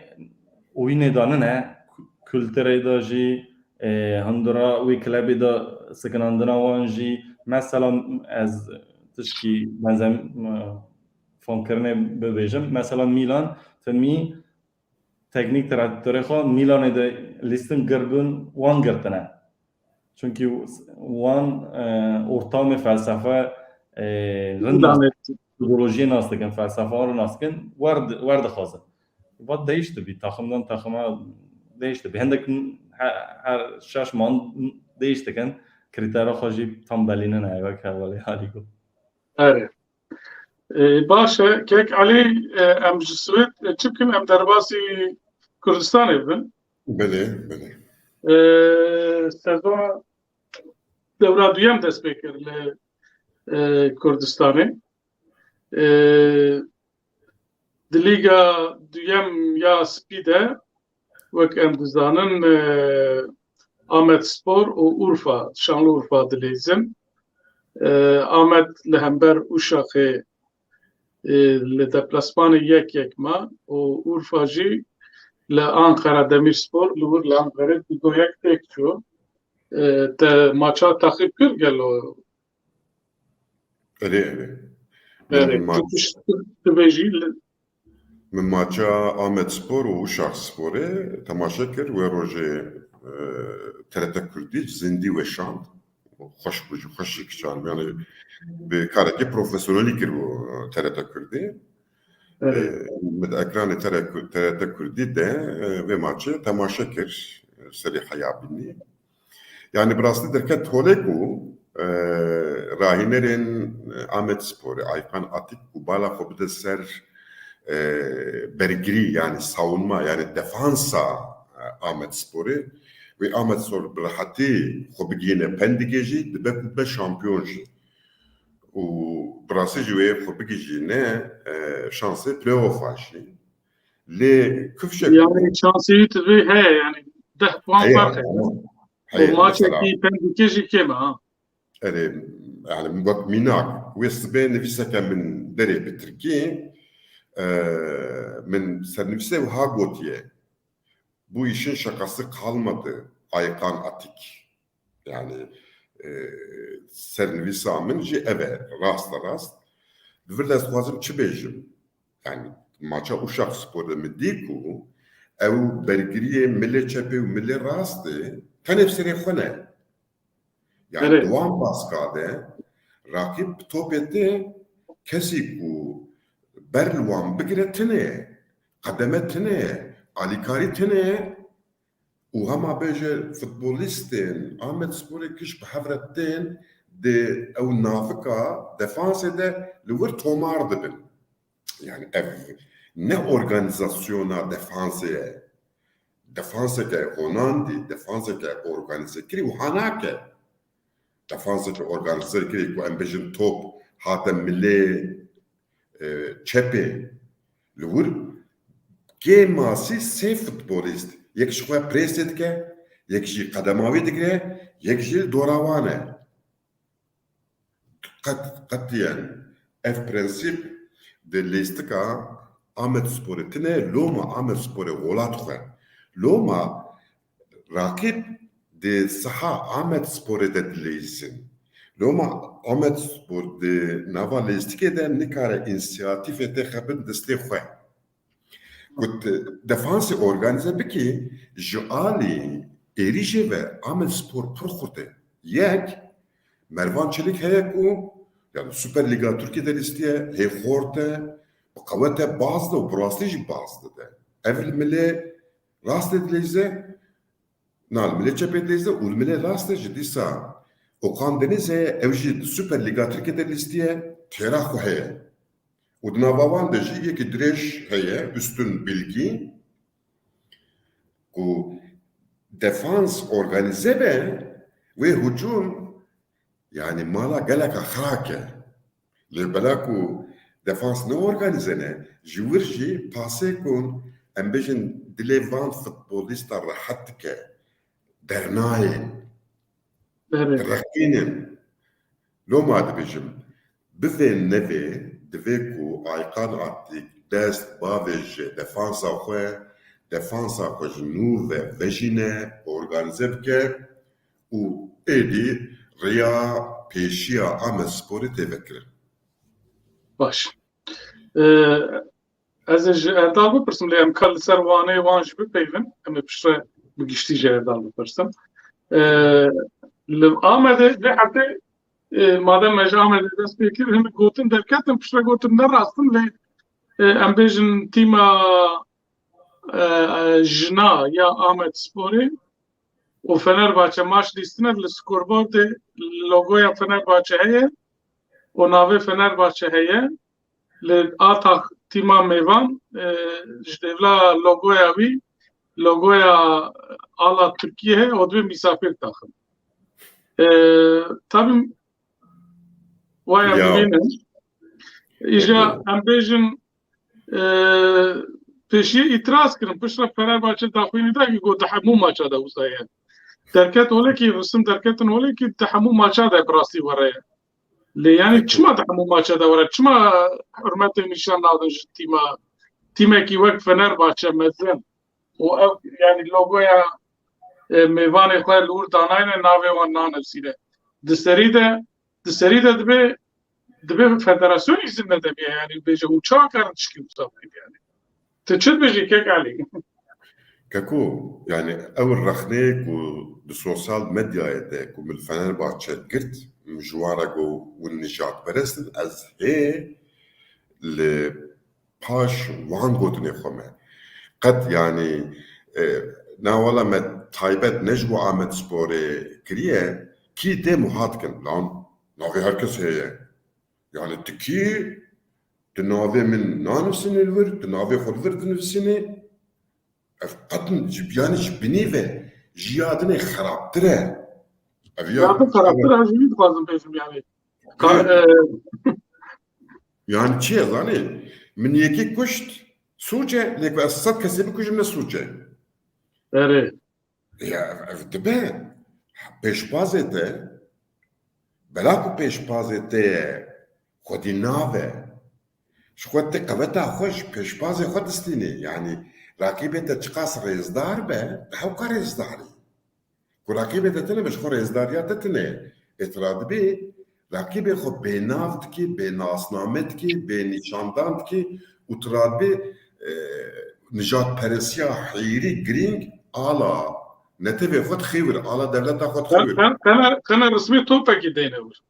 oyunê de nine, ku-, kulturê de jî, e, hundura wî klebê de sikinandina wan jî, mesela ez tişkî benzem, e, famkirinê bibêjim. Mesela Milan, timî teknîk direktorê xwe Milanê de lîstin girbin wan girtine. Çünkü wan, e, ortamê felsefe, e, rind nas-, Milanê. Psikolojiyê nas dikin, felsefa re nas dikin, wer di-, wer dixwazin. Va değiş dibî, taximdan taxima değiş dibî. Hindek her, her şeş man değiş dikin, krîtera xwe jî tam belî nine, wek hevalê Alî got. Erê. E, baş e, kek Elî, e, em ji Swêd, e, çi bikin, em derbasî Kurdistanê bibin. Belê, belê. E, sezona dewra duyem dest pê kir li, e, Kurdistanê. E, di lîga duyem ya spî de, wek em dizanin, e, Amed Spor û Urfa, Şanlıurfa dilîzin. E, Amed li hember Uşaxê, e, li deplasmanê yek yek ma û Urfa jî li Ankara Demirspor li wir li Ankarê du do yek têk çû. E, te maça taqîb kir gelo? Erê, erê. Erê, Min ma-, tu tişt dibêjî li min maça Amed Spor û Uşak Sporê temaşe kir. Wê rojê, e, T R T Kurdî zindî weşand. Xweş bû, ji xweşî kiçan. Yani bi karekî profesyonelî kir bû T R T Kurdî. Erê. E, min di ekranê T R T Kurdî de, e, vê maçê temaşe kir, e, serê heya bînî. Yani bi rastî derket holê ku, e, rahînerên, e, Amed Sporê, Aykan Atik ku bala xwe bide ser, e, bergirî, yani savunma, yani defansa, e, Amed Sporê, wê Amed Spor bi rehetî xwe bigihîne Pendikê jî, dibe ku be şampiyon jî. Û bi rastî jî wê xwe bigihîne, e, şansê playofa jî. Lê kifşek Yani şansê wî tu vê heye, yani deh puan Heye, fark e. tamam. Û Heye, mesela. Maçekî Pendikê jî kêm e, ha. Erê, yani wek mînak, wê sibê nivîseke min derê bi tirkî, e, min sernivîsê wiha gotiye. Bu işin şakası kalmadı, Aykan Atik. Yani e, sernivîsa min jî ev e, rast e rast. Li vir de ez dixwazim çi bêjim? Yani maça Uşak Spor de min dî ku ew bergiriyê milê çepê û milê rastê tenê bi serê xwe ne. Yani Evet. di wan baska de raqîb bi topê te kesî ku ber li wan bigire tine, qedeme tine, alîkarî tine û hema bêje futbolîstên Amedsporê giş bi hev re tên di ew navika defansê de li wir tomar dibin. Yani ev ne organîzasyona defansê ye. Defanseke honandî, defanseke organîzekirî wiha nake. Defanseke organîzekirî ku em bêjin top hate milê, e, çepê li wir kêmasî sê futbolîst. Yek ji xwe presê dike, yek jî qedema wî digire, yek jî li dora wan e. Qet, qetiyen ev prensîp di lîstika Amedsporê tine, loma Amedsporê welat xwe. Loma raqîb di siha Amedsporê de dileyîzin. Loma Amedspor di nava lîstikê de nikare însiyatîfê têxe bin destê xwe. Ku tu defansê organîze bikî, ji alî êrîşê ve Amedspor pir xurt e. Yek, Mervan Çelik heye ku, yani Super Lîga Tirkiyê de lîstiye, hê xort e, bi qewet e, baz de û bi rastî jî baz dide. Ev li milê rastê dileyze, na li milê çepê dileyze û li milê rastê jî dîsa Okan Deniz heye, ew jî di Super Lîga Tirkiyê de lîstiye, têra xwe heye. Û di nava wan de jî yekî dirêj heye, Üstün Bilgi, ku defans organîze be, wê hicûm, yani mala geleka xirake. Lê bela ku defans ne organîze ne, ji wir jî pasê ku em bêjin dilê van futbolîsta rehet dike, dernayên, Evet. direqînin. Loma dibêjim, bivê nevê divê ku Aykan Atîk dest bavêje defansa xwe, defansa xwe ji nû ve vejîne, organîze bike û êdî riya pêşiya Amedsporê tê vekirin. Baş. Ee, Ez ê ji Erdal bipirsim, lê em ka li ser Wanê wan jî bipeyvin, em ê piştre bi giştî ji Erdal bipirsim. Ee, li Amedê vê heftê, e, madem me ji Amedê dest pê kir, hinek gotin derketin, piştre gotin ne rast in, lê, e, em bêjin tîma, e, e, jina ya Amedsporê û Fenerbahçe maç lîstine, li skorboardê logoya Fenerbahçe heye û navê Fenerbahçe heye. Li Atax tîma mêvan, e, ji dêvla logoya wî, logoya ala Tirkiyê heye, û divê mîsafir taxin. E, tabî waya Ya. Bibînin. Îja em bêjin, e, pêşiyê îtiraz kirin, piştre Fenerbahçe daxwînî da, got di hemû maça de wisa ye. Derket holekî, risim derketin holekî, di hemû maça de bi rastî were ye. Lê yani Peki. çima di hemû maça de were? Çima hurmetê nîşan nadin ji tîma, tîmekî wek Fenerbahçe mezin û ev yani logoya, e, mêvanê xwe li wir danayne, navê wan nanivîsîne? Di serî de, di serî de dibe, dibe federasyon îzin nede bîye, yani bêje hûn çawa karin tişkî wisa bikin yani? Tu çi dibêjî kek Elî? Keko, yani ew rexneyê ku di sosyal medyayê de ku min Fenerbahçe girt, min ji wan re got hûn nijadperest in, ez hê li paş wan gotinê xwe me. Qet yani, e, na wala me taybet ne ji bo Amedsporê kiriye, kî dê muhat kin, lan navê her kes heye. Yani tu kî, tu navê min nanivîsînî li vir, tu navê xwe li vir dinivîsînî. Ev qet ji, yani ji binî ve ji ya dinê xerabtir e. Ev ya Ya xerabtir e, ez jî dixwazim bêjim yani. Ka-, e, Yani çi ye zanî? Min yekî kuşt, sûc e, lê ku ez sed kesê bikujim ne sûc e. Erê. Ya, ev, ev dibe pêşbazê te, bela ku pêşbazê te ye, xwedî nave. Ji xwe tê qeweta xwe ji pêşbazê xwe distînê. Yani rakîbê te çiqas rêzdar be, hewqa rêzdar î. Ku rakîbê te tune be, ji xwe rêzdariya te tune. Ê tu radibê raqîbê xwe bênav dikî, bê nasname dikî, bê nîşandan dikî û tu radibê, e, nijadperestiya hîrî girîng ala netewê xwe dixê wir, ala dewleta xwe dixê wir. Tene, tene, tene resmî topekî deyne wir.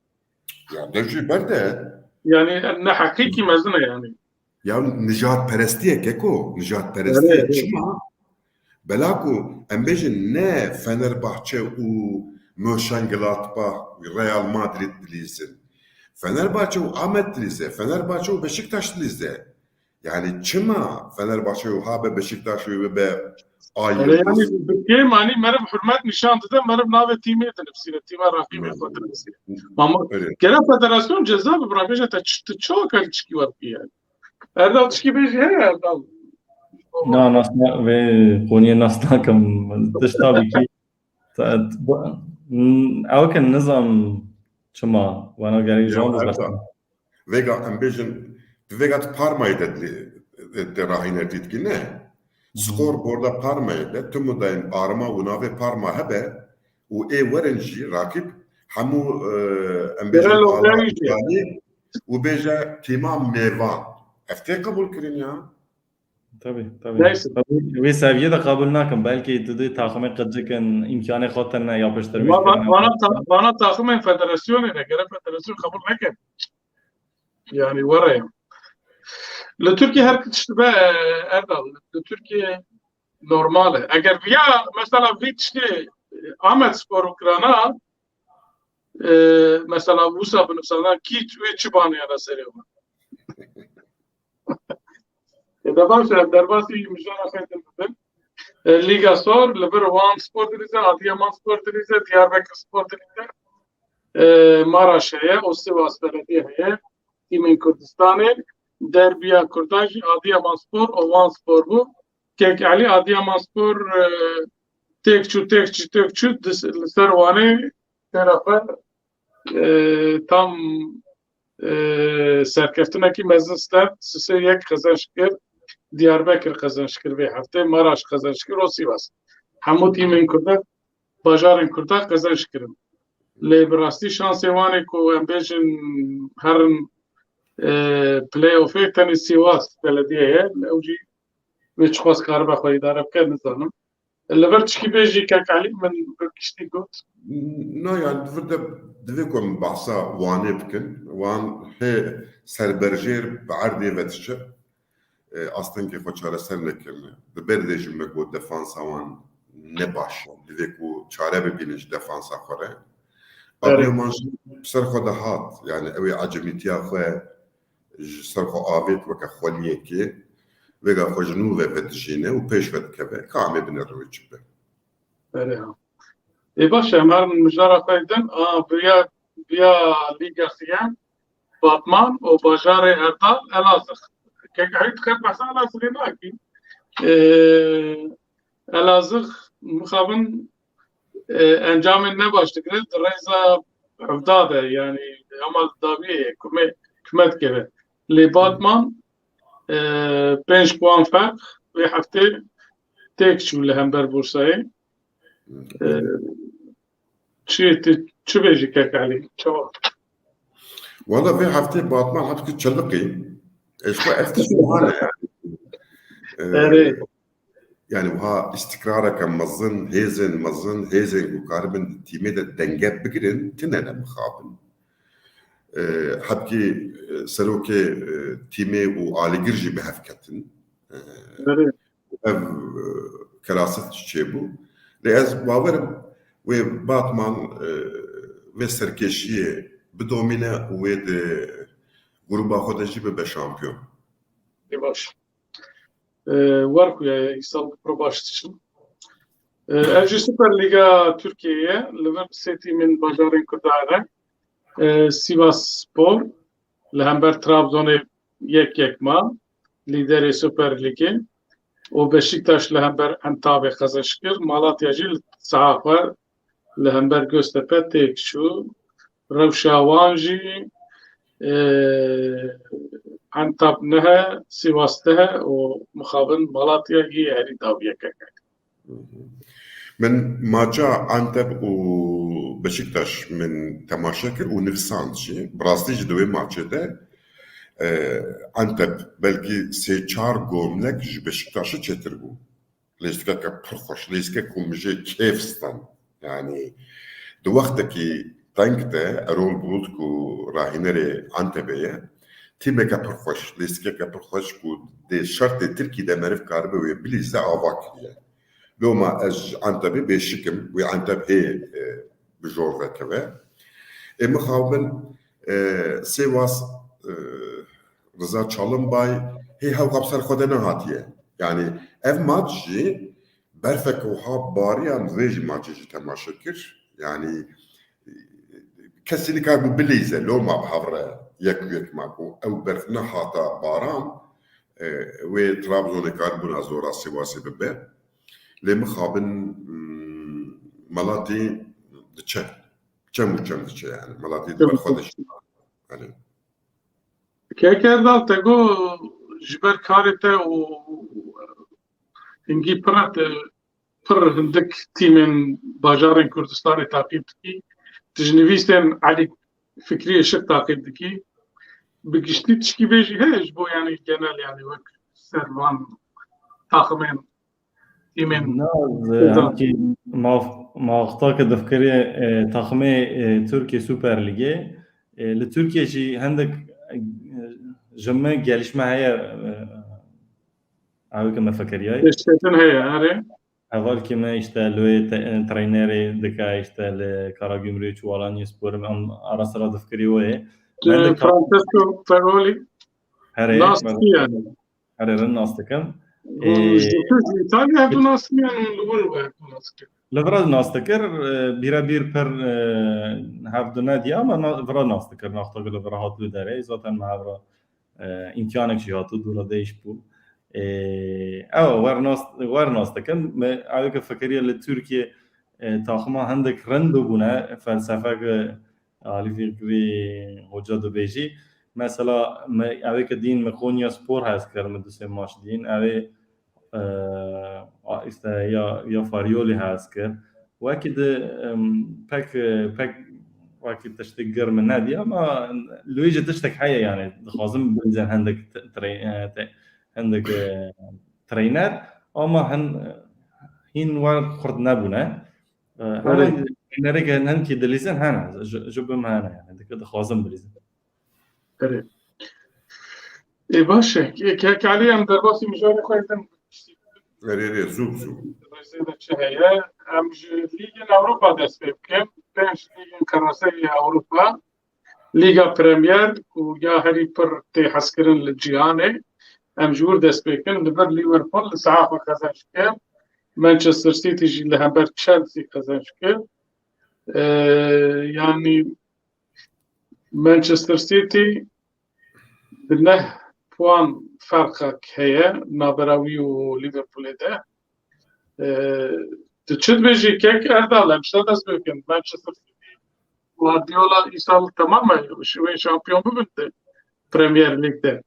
Ya de jî berde. Yani ne heqîkî mezin e yani. Ya nijadperestiyê keko, nijadperestiyê Evet, evet. çima? Bela ku em bêjin ne Fenerbahçe û Mönchengladbach, Real Madrid dilîzin. Fenerbahçe û Ahmet dilîze, Fenerbahçe û Beşiktaş dilîze. Yani çima Fenerbahçe û habe Beşiktaş û bibe ayê Yani, yani bozî? Bi kêm anî meriv hurmet nîşan dide, meriv navê tîmê dinivîsîne, tîma raqîbê xwe dinivîsîne. Ama Öyle. Gere federasyon ceza bibira, bêje te çi, tu çawa karî çikî wer bikî yani? Erdal çikî bêjî heye Erdal? Na, nas na, vê koniyê nas nakim. Tişt tabii ki. Ta-, bu, n-, ew ke nizam çima, wana gerek Ya, jan Erdal, dizanî. Vêga em bêjin, tu vêga tu Parmayê de di, di, di rahînertî dikî, ne? Hı hı. Skorborda Parmayê de, tu mudayên arma û navê Parma hebe û ê werin jî rakîb hemû, e, em Gere bêjin, logayî jî. Almanyayê û bêje tîma mêvan. Ev tê qebûl kirin ya? Tabii, tabii. Neyse. Tabii, wê seviyê de qebûl nakim. Belkî tu dê taximê qicik in, îmkanê xwe tine yapıştırma Ma-, ma-, kirine. Bana ta-, bana taximên federasyonê ne, gere federasyon qebûl neke. Yani were ya. Li Tirkiye her tişt be, Erdal. Li Tirkiye normal e. Eger viya, mesela vî tiştê, e, Ahmet Spor û kirana, e, mesela wisa binivsana kî wê çi baniyana serê xwe. E, de baş e, derbasî mijara xwe din bibin. E, Lîga Sor, li vir Wan Spor dilîze, Adiyaman Spor dilîze, Diyarbekir Spor dilîze. E, Maraş heye û Sivas Belediye heye. Tîmên Kurdistanê, derbiya Kurdan jî Adiyaman Spor û Wan Spor bû. Kek Elî Adiyaman Spor, e, têk çû, têk çû, têk çû, dis-, li ser Wanê têra xwe, e, tam, e, serkeftinekî mezin stend, sisê yek qezenc kir, Diyarbekir qezenc kir vê heftê, Maraş qezenc kir û Sivas. Hemû tîmên Kurdan, bajarên Kurdan qezenc kirin. Lê bi rastî şansê Wanê ku em bêjin herin, e, playoffê tenê Sivas Belediye ye, ew jî wê çiqas karibe xwe îdare bike, nizanim. Li vir çikî bêjî kek Elî, min bi giştî got. Na, yani, di vir de divê ku em behsa Wanê bikin. Wan hê serberjêr bi erdê ve diçe. E, astengê xwe çareser nekirine. Bi ber de jî me got defansa wan ne baş e. Divê ku çare bibînin ji defansa xwe re. Evet. Adiyaman jî bi ser xwe de hat. Yani, ew ê acemîtiya xwe ji ser xwe avêt weke xweliyekê, vêga xwe ji nû ve vedijîne û pêş ve dikeve, ka em ê binêrin wê çi be. Erê ha. Ê baş e, em herin mijara xwe din, a, viya, viya Lîga Siyem, Batman û bajarê Erdal, Elazığ. Kek Elî, tu qet behsa Elazığê nakî. Ê, Elazığ, mixabin, e, encamên ne baş digire, di rêza hevda de, yani hema li dawiyê ye, kume, kume dikeve. Lê Batman, e, pênc puan ferq vê heftê têk çû li hember Bursayê. E, çi, tu çi bêjî kek Elî? Çawa? Wala vê heftê Batman hat ki çiliqî. Ez xwe ev tişt wiha ne yani. E, Erê. Yani wiha îstikrareke mezin, hêzên mezin, hêzên ku karibin di tîmê de denge bigirin, tine ne mixabin. E, hebkî, e, serokê, e, tîmê û alîgir jî bi hev ketin. E, Erê. Ev, e, keraset çêbû. Lê ez bawer im wê Batman, e, vê serkêşiyê bidomîne û wê di grûba xwe de jî bibe şampiyon. Ê baş. E, wer xuya ye, îsal bi pro baş diçin. E, ev jî Süper Lîga Tirkiyeyê ye. Li vir bi sê tîmên bajarên Kurdan hene. E, Sivas Spor li hember Trabzonê yek yek ma, lîderê Süper Lîgê. Û Beşiktaş li hember Entabê qezenc kir. Malatya jî li saha xwe li hember Göztepe têk çû. Rewşa wan jî, e, Entab nihe, Sivas dihe û mixabin Malatya yê herî dawiyeke kek. Min maça Antep û Beşiktaş min temaşe kir û nivîsand jî. Bi rastî jî di wê maçê de, e, Antep belkî sê çar gomlek ji Beşiktaşê çêtir bû. Lîstikeke pir xweş, lîstikek ku min jê kêf stand. Yanî di wextekî teng de Erol Bulut ku rahînerê Antepê ye, tîmeke pir xweş, lîstikeke pir xweş ku dê şertê Tirkî de meriv karibe wê bilîze ava kiriye. Loma ez ji Antepê bêşik im, wê Antep hê, e, bi jor vekeve. Ê mixabin, e, Sêwas, e, Riza Çalınbay hê hewqa bi ser xwe de nehatiye. Yanî ev maç jî berfeke wiha bariyan vê jî maçê jî temaşe kir. Yanî, e, kesî nikaribû bilîze, loma bi hev re yek û yek ma ku ew berf nehata baran, e, wê Trabzonê karibûna zora Sêwasê bibe. Lê mixabin, mm, Melatî diçe. Çem û çem diçe yani. Melatî di ber xwe de şî. Belê. Kek Erdal, te got ji ber karê te û hingî pir e, te pir hindik tîmên bajarên Kurdistanê taqîb dikî. Tu ji nivîsên Elî Fikrî Işik taqîb dikî. Bi giştî tişkî bêjî heye ji bo, yanî genel, yanî wek ser van taximên tîmên Na, ez, Kurdan. Hemkî ma, ma wexta ke difikirî, e, taximê, e, Tirkiye Süper Ligê, e, li Tirkiye jî hendek, e, ji min gelişme heye, e, ew ke me fikiriyay. Tiştekî heye, erê. Hevalkî me işte li wê te-, treynerê dike, işte li Karagümrük, Alanya Spor, em ara sira difikirî wê. Hendek ta- Francesco Feroli. Herê, nas ben- dikin yani. Herê, rind nas dikim. Û Ee, ji, ji Îtalya hevdu nas dikin, yani li wir hevdu nas dikin. Li vir nas dikir, e, bîrebîr pir, e, hevdu nediye, ama na-, vira nas dikir, naxta li vir hat li derê. Zaten me hevra, e, îmkanek jî hatû, dûra değiş bû. E, ew, wer nas, wer nas dikim. Me, ew ke fikiriye li Tirkiye, e, taxima hendek rind bûbûne, felsefeke Alî Fikrî Hoca dibêjî. Mesela, me, ew ê ke dîn me Konya Spor hez kir, me du sê maç dîn. Ew ê, e, a, işte ya, ya Faryolî hez kir. Wekî di, em, pek, pek wekî tiştek gir min nediye, ama li wê jî tiştek heye, yani dixwazim bilîzin hendek t-, trey-, e, te-, hendek, e, treyner, ama hin, hîn wer xurt nebûne. E, ama Belê. Treynerê ke hin ki dilîzin hene, ji, ji bim hene, yani dike dixwazim bilîzin. Belê. Ê, baş e. Ke-, ke-, Kelî em derbasî mijarê xwe din. Erê, erê, zû, zû. Rêzê de çi heye? Em ji Lîgên Ewropa dest pê bikin. Pênc lîgên keraseyê Ewropa. Lîga Premier ku ya herî pir tê hezkirin li cîhanê. Em ji wir dest pê bikin. Li vir Liverpool li saha xwe qezenc kir. Manchester City jî li hember Chelsea qezenc kir. Ee, yanî Manchester City bi neh puan ferqek heye navbera wî û Liverpoolê de. Ee, tu çi dibêjî kek Erdal? Em şer dest pê bikin. Manchester City, Guardiola îsal temam e. Wê şampiyon bibin di Premier League de.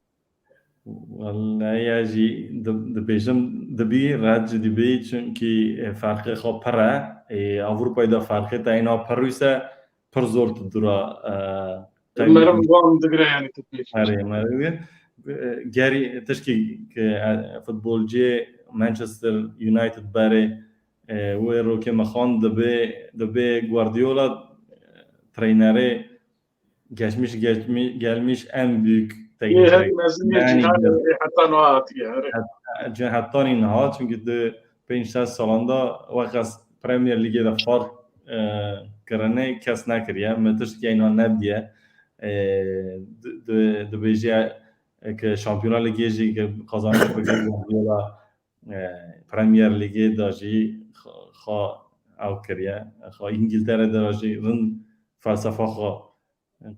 Wallahî ya jî di-, dibêjim, dibî, red jî dibî, çunkî, e, ferqê xwe pir e. E, Ewropayê de ferqê te êna pir wî se, pir zor tu dûra, e, Meriv wan digire, yani tu dibêjî. Herê, meriv. E, gerî tişkî ke, e, futbolciyê Manchester United berê, e, wê rokê mexan dibê, dibê Guardiola, e, treynerê geçmiş, geçmi-, gelmiş en büyük teknik direktör. Yê herî mezin yê cîhanê, yê heta niha hatiye, herê. Het-, ce-, hetanî niha, çünkü di pênc şeş salan de weqas Premier Ligê de fark, e, kirinê kes nekiriye. Me tiştekî eyna nebdiye. E, di, di, dibêje, e, ke Şampiyonlar Ligê jî ke qazanç bike, Guardiola, e, Premier Ligê de jî xa, xa ew kiriye. Xa Îngiltere de jî rind felsefa xwe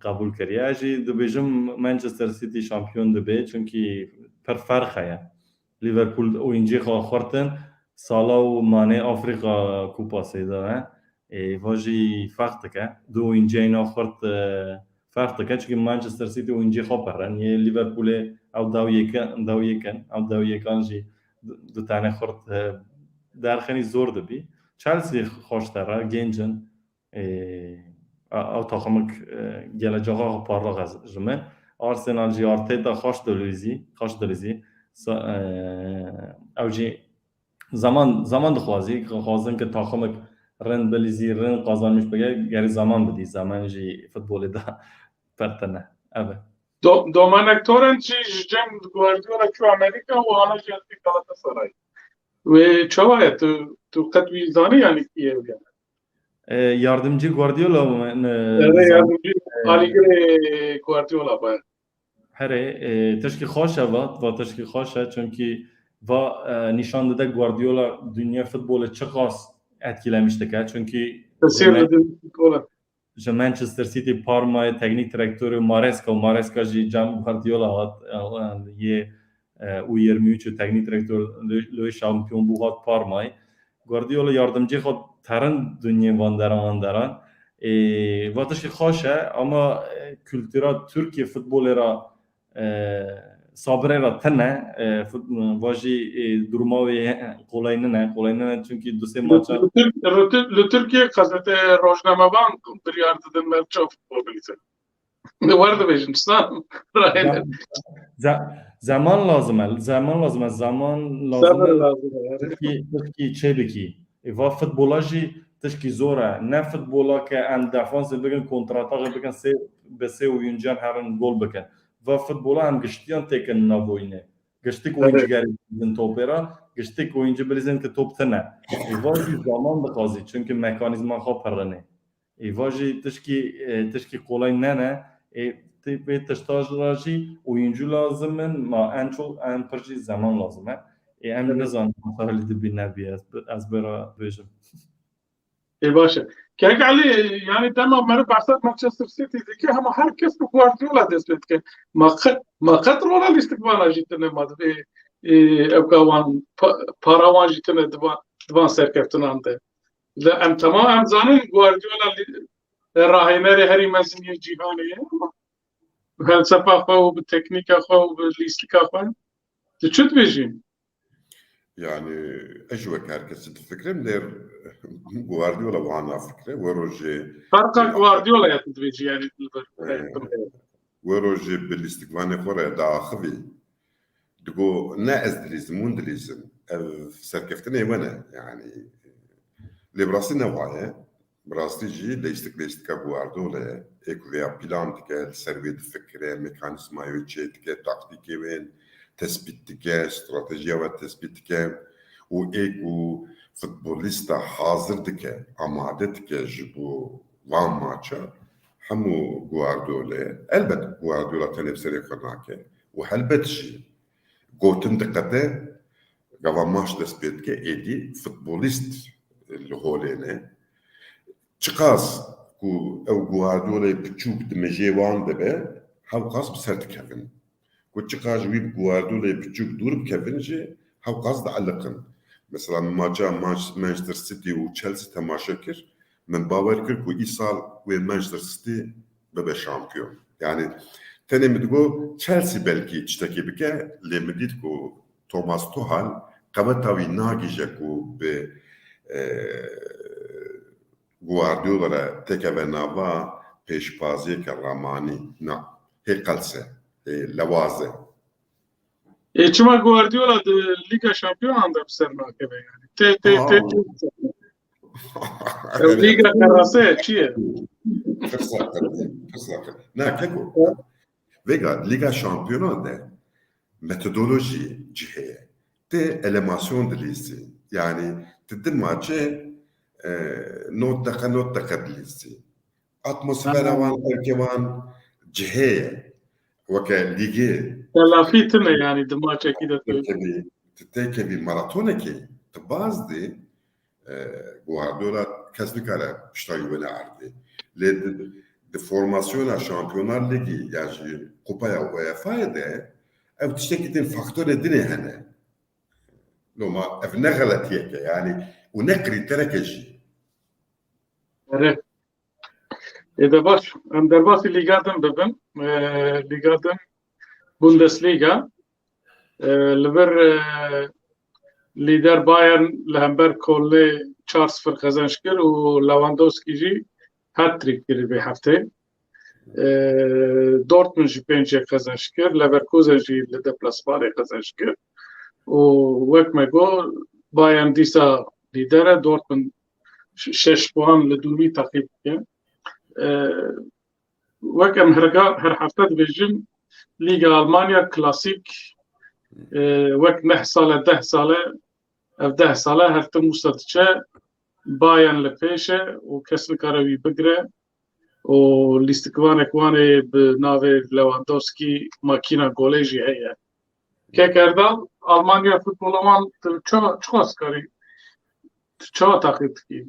qebûl kiriye. Ez jî dibêjim Manchester City şampiyon dibe, çunkî pir ferq heye. Liverpool oyuncê xwe xurtin, Salah û Mane Afrika Kupasê de ne. Ê, va jî ferq dike. Du oyuncê eyna xurt, e, ferq dike. Çunkî Manchester City oyuncê xwe pere. Yê Liverpoolê ew daw yekin, daw yekin, ew daw yekan jî du, du tane xurt, e, derxenî zor dibî. Chelsea xweş tere, genc in. Ê, Ew taximik, e, gelecexa xwe parlaq e ji min. Arsenal jî Arteta xweş dilîzî, xweş dilîzî. Sa-, e, ew jî zaman, zaman dixwazî, xwazin ki taximik rind bilîzî, rind qazanmiş bike, gerî zaman bidî. Zaman jî futbolê de pir tune. Ev e. Do-, Domenech Torrent jî ji cem Guardiola çû Amerîka û hana jî hatî Galatasaray. Wê çawa ye? Tu, tu qet wî zanî, yanî kî ye wî? E, yardımcı Guardiola mı? Ne, Evet, zan- yardımcı e, alîgirê Guardiola be. Herê, e, tişkî xweş e va, va tişkî xweş e, çünkü va, e, nîşan dide Guardiola dünya futbolu çiqas etkilemiş dike. Çünkü Tesir Demek- didin futbola. Ji Manchester City, Parmayê teknîk direktorê Maresca û Maresca jî cem Guardiola hat, e, yê, e, û yirmi üç û teknîk direktor li, li şampiyon bû hat Parmayê. Guardiola yardımcı xwe terin dinyê van deran, van deran. E, va tişkî xweş e, ama, e, kultura Türkiye futbolê ra, e, sabirê ra tine, e, fut-, va jî, e, duruma wê kolay nine, kolay nine, çünkü du sê maça Li Tirk-, li Tir-, li Tirkiye qezete rojnamevan biryar didin me çav futbol bilîzin. Wer dibêjin, çisan? Rayne. Ze-, zeman lazim e, zeman lazim e, zaman lazim Sabir e. lazim e, evet. Tişkî, tişkî çê bikî. E, va futbola jî tişkî zor e. Ne futbola ke em defansê bikin, kontrataxê bikin, sê, bi sê oyuncuyan herin gol bikin. Va futbola em giştiyan têkin nav oyunê. Giştik Evet. oyuncu gerî bilîzin topê ra, giştik oyuncu bilîzin ki top tine. E, va jî zaman dixwazî, çünkü mekanîzma xwe pirrinê. Ê, va jî tişkî, e, tişkî kolay nene. Ê, tê pê tişta jî ra jî oyuncu lazim in, ma en çok, en pir jî zeman lazim e. Ê, em Evet. nizanin, Salih dibî nebî, ez, ez bera bêjim. Ê, baş e. Kek Elî, yani dema meriv behsa Manchester City dike, hema her kes bi Guardiola dest pê dike. Ma qet, ma qet rola lîstikvana jî tine ma divê, ê, ewka wan pa-, para wan jî tine divan, divan serkeftinan de. Li em temam em zanin Guardiola li, rahênerê herî mezin yê cîhanê ye, ama bi felsefa xwe û bi teknîka xwe û bi lîstika xwe, tu çi dibêjî? Yani, ez jî wek her kesî difikirim, lê Guardiola wiha nafikire, we rojê Ferqa Guardiola ya tu dibêjî, yani, li ber. Ee, we rojê bi lîstikvanê xwe re diaxivî. Digo, ne ez dilîzim, hûn dilîzin. Ev serkeftinê we ne, yani. Lê bi rastî ne wa ye. Bi rastî jî lêstik lêstika Guardiola ye. Ê ku vêya plan dike, li ser wê difikire, mekanîzmayê wê çê dike, taktîkê wê tespît dike, stratejiya wê tespît dike û ê ku futbolîsta hazir dike, amade dike ji bo van maça, hemû Guardiola ye. Elbet Guardiola tenê bi serê xwe nake û helbet jî gotin diqede, gava maç dest pê dike, êdî futbolîst li holê ne. Çiqas ku ew Guardiola'yê piçûk di mijê wan de be, hewqas bi ser dikevin. Ku çiqas ji wî Guardiola'yê piçûk dûr bikevin jî, hewqas dieliqin. Mesela min maça Manch-, Manchester City û Chelsea temaşe kir, min bawer kir ku îsal wê Manchester City bibe şampiyon. Yani tenê min digot Chelsea belkî tiştekî bike, lê min dît ku Thomas Tuchel qeweta wî nagihîje ku bi, e, Guardiola re têkeve nava pêşbaziyeke ramanî. Na, hê qelse, hê lewaz e. Ê, çima Guardiola di Lîga Şampiyonan de bi ser nakeve yani? Tê, tê, tê, tê. Ew Lîga qerase çi ye? Pirsa qirtî, pirsa qirtî. Na, keko. Vêga Lîga Şampiyonan de metodolojî cihê ye. Tê elemasyon dilîzî. Yani ti di maçê, e, not deqe, not deqe dilîzî. Atmosfera wan, ewkê wan cihê ye. Weke lîgê. Telafî tune yani di maçekî de tu. Têkevî, tu têkevî maratonekê, tu baz dî, e, Guardiola kes nikare pişta wî wene erdê. Lê di, di formasyona Şampiyonlar Lîgî ya jî Kupaya UEFA'yê de ev tiştekî din, faktorê dinê hene. Loma ev ne xeletiyeke yani û ne krîtereke jî. Erê. Ê de baş, em derbasî Lîga din bibin. E, Lîga din, Bundesliga. E, li vir, e, lîder Bayern li hember Kölnê çar sifir qezenc kir û Lewandowski jî hat-trick kir vê heftê. E, Dortmund jî pênc yek qezenc kir, Leverkusen jî li deplasmanê qezenc kir. Û wek me got, Bayern dîsa lîder e, Dortmund ş-, şeş puan li dûvî teqîb dike. E, wek em her ga-, her hefte dibêjin, Lîga Almanya klasîk, e, wek neh sal e, deh sal e, ev deh sal e her tim wisa diçe, Bayern li pêş e û kes nikare wî bigire û lîstikvanek wan ê bi navê Lewandowski makîna golê jî heye. Kek Erdal, Almanya futbola wan tu ça-, çiqas karî, tu çawa taqîb dikî?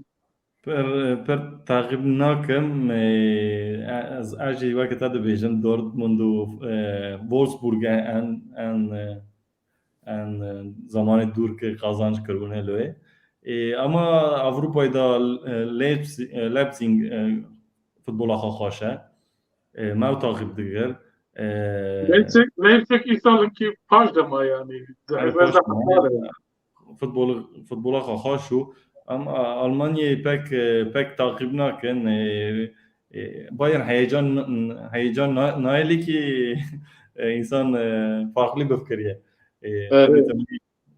Pir, pir taqîb nakim. Ê, ez, ez jî weke te dibêjim, Dortmund û, e, Wolfsburg en, en, e, en, e, zamanê dûr ki qazanc kiribûne loyê. Ê, ama Ewropayê de, e, Leipzig, e, Leipzig, e, futbola xwe xweş e. E, me ew taqîb dikir. E, Leipzig, Leipzig îsal ki paş de ma yani. Ev Ev paş de de ma. Futbol, futbola xwe xweş û em, a, Almanyayê pek, e, pek taqîb nakin. E, e, Bayern heyecan, heyecan na-, nayê lê ki, e, însan, e, farqlî bifikiriye. E, Evet. Temî, temî,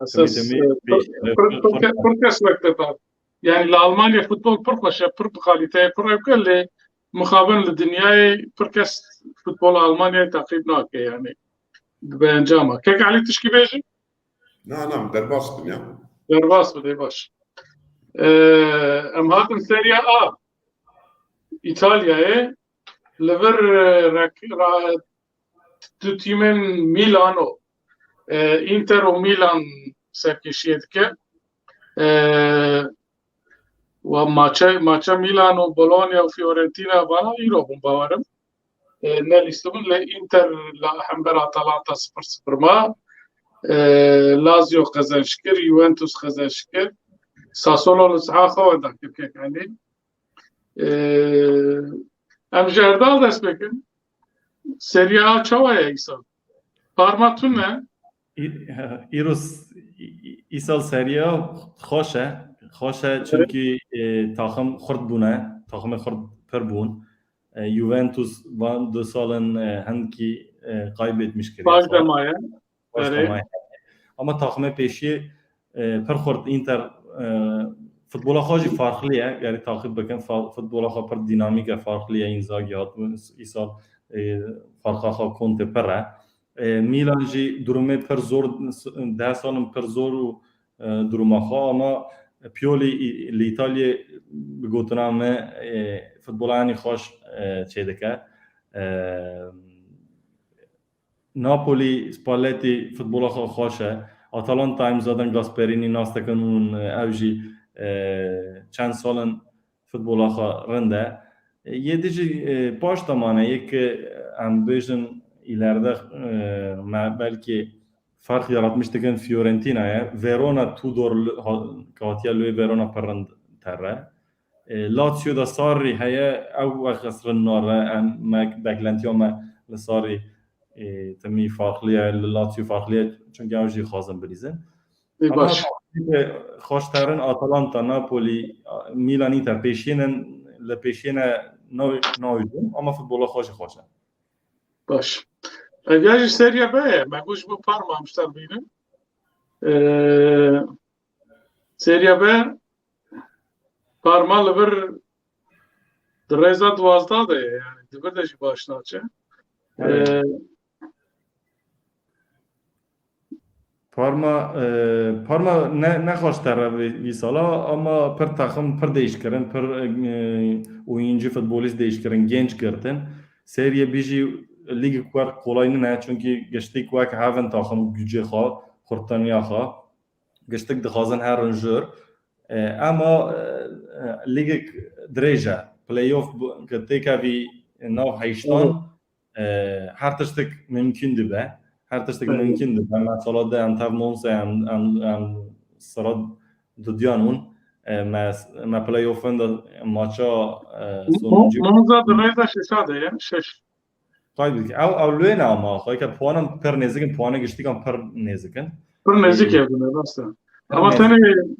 Esas, temî, temî e, pir, pir, pir, pir, pir kes wek te got. Yani li Almanya futbol pir xweş e, pir bi kalîte ye, pir ewke lê mixabin li dinyayê pir kes futbola Almanyayê teqîb nake yani. Bi encama. Kek Elî tişkî bêjin? Na, na, derbas bin ya. Derbas bide, baş. Ee, em hatin Serie A. Îtalyayê li vir, e, rek-, ra-, du tîmên Milano, e, Inter û Milan serkêşiyê dike. E, wa maçe, maça Milan û Bologna û Fiorentina vana îro bûn bawerim. E, nelîstibûn lê Inter li hember Atalanta sifir sifir ma. E, Lazio qezenc kir, Juventus qezenc kir. Sassuolo li siha xwe wenda kir kek Elî. E, em ji Erdal dest pê kin. Serie A çawa ye îsal? Parma tune. Î-, îros, î-, îsal Serie A xweş e. Xweş e, Evet. Çimkî, e, taxim xurt bûne. Taximê xurt pir bûn. E, Juventus van du salin, e, hindkî, e, kaybetmiş kiriye. Baş dema ye. Baş Evet. dema ye. Ama taximê pêşiyê, e, pir xurt Inter, e, futbola xwe jî farqlî ye. Yani taqîb bikin, fa-, futbola xwe pir dînamîk e, farqlî ye. Inzaghi hat, îsal, e, farqa xwe Conte pir e. E, Milan jî durumê pir zor, deh salin pir zor û, e, duruma xwe, ama Pioli î-, li Îtalyê bi gotina me, e, futbola enî xweş, e, çêdike. E, Napoli, Spalletti futbola xwe xweş e. Atalanta em zaten Gasperini nas dikin û ew jî, e, çend salin futbola xwe rind e. E, yê di jî, e, paş de mane, yê ki em bêjin îlerde, e, me belkî ferq yaratmiş dikin Fiorentina ye. Verona Tudor li, ha, katiye li wê Verona pir rind terre. E, Lazio de Sarri heye, ew wext ez rind nare, em, me, beklentiya me li Sarri, e, temî farqlî ye, li Lazio farqlî ye, çunke ew jî xwazin bilîzin. Ê, Ama baş. Xweşterin Atalanta, Napoli, Milan, Inter pêşiyên, li pêşiyê ne, na-, nayûzin, ama futbola xwe jî xweş e. Baş. Ev ya jî Serie B ye. Me got ji bo Parma em ji te re bînin. Ee, Serie B, Parma li vir di rêza duwazdeh de ye. Yani di vir de jî baş naçe. Evet. Ee, Parma, e, Parma ne, ne xweş tere vî, vî sala, ama pir taxim, pir değişkirin, pir, e, oyuncu, futbolîst değişkirin, genç girtin. Seriye B jî lîgek wer kolay nine, çünkü giştik wek hev in taxim gücê xwe, xurtaniya xwe. Giştik dixwazin herin jor. E, ama, e, e, lîgek dirêj e. Playoff bu, ke têkevî nav heştan, Evet. E, her tiştek mimkün dibe. Her tiştek Evet. mimkün dibe. Mesela de em tev Monza em, em, em sıra dudiyan hûn. E, me, me playoff'un de maça, e, Mo-, sonuncu Monza di rêza şeşa de ye. Şeş. Kaybettik. Ew, ew lê ne ama. Xweke puanan pir nêzikin, puanê giştikan pir nêzikin. Pir nêzik E, evine, rast e. pir Ama nêzik. tenê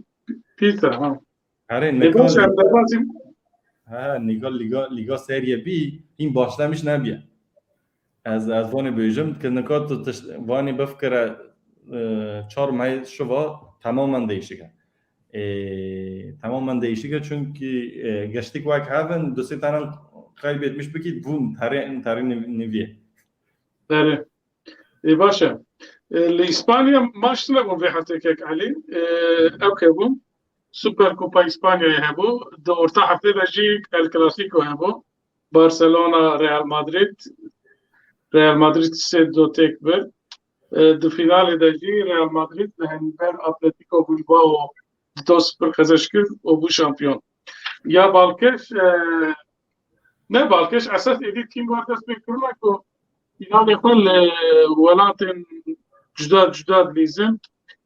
pîs e, ha. Herê, E, neka baş, em derbasî, He, nîga lîga, lîga Seriyê bî, hîn başlamiş nebiye. Ez, ez vanê bêjim, ki nika tu tişt-, vanê bifkire, e, çar mehê şiva tamamen değişik e. E, tamamen değişik e, çünkü, e, geçtik wek hev in, du sê tane kaybetmiş bikî, bûn terê, terê niv-, nivî ye. Erê. Ê, baş e. E, li Îspanya maç tune bûn vê heftê kek Elî. E, ew hebûn. Super Kupa Îspanyayê hebû. Di orta heftê de jî El Clasico hebû. Barcelona, Real Madrid. Real Madrid sê du têk bir. E, di finalê de jî Real Madrid li hember Atletico Bilbao du sifir qezenc kir û bû şampiyon. Ya balkêş, e, ne balkêş, esas êdî tîm wer dest pê kirine ku finalê xwe li welatên cuda cuda dilîzin.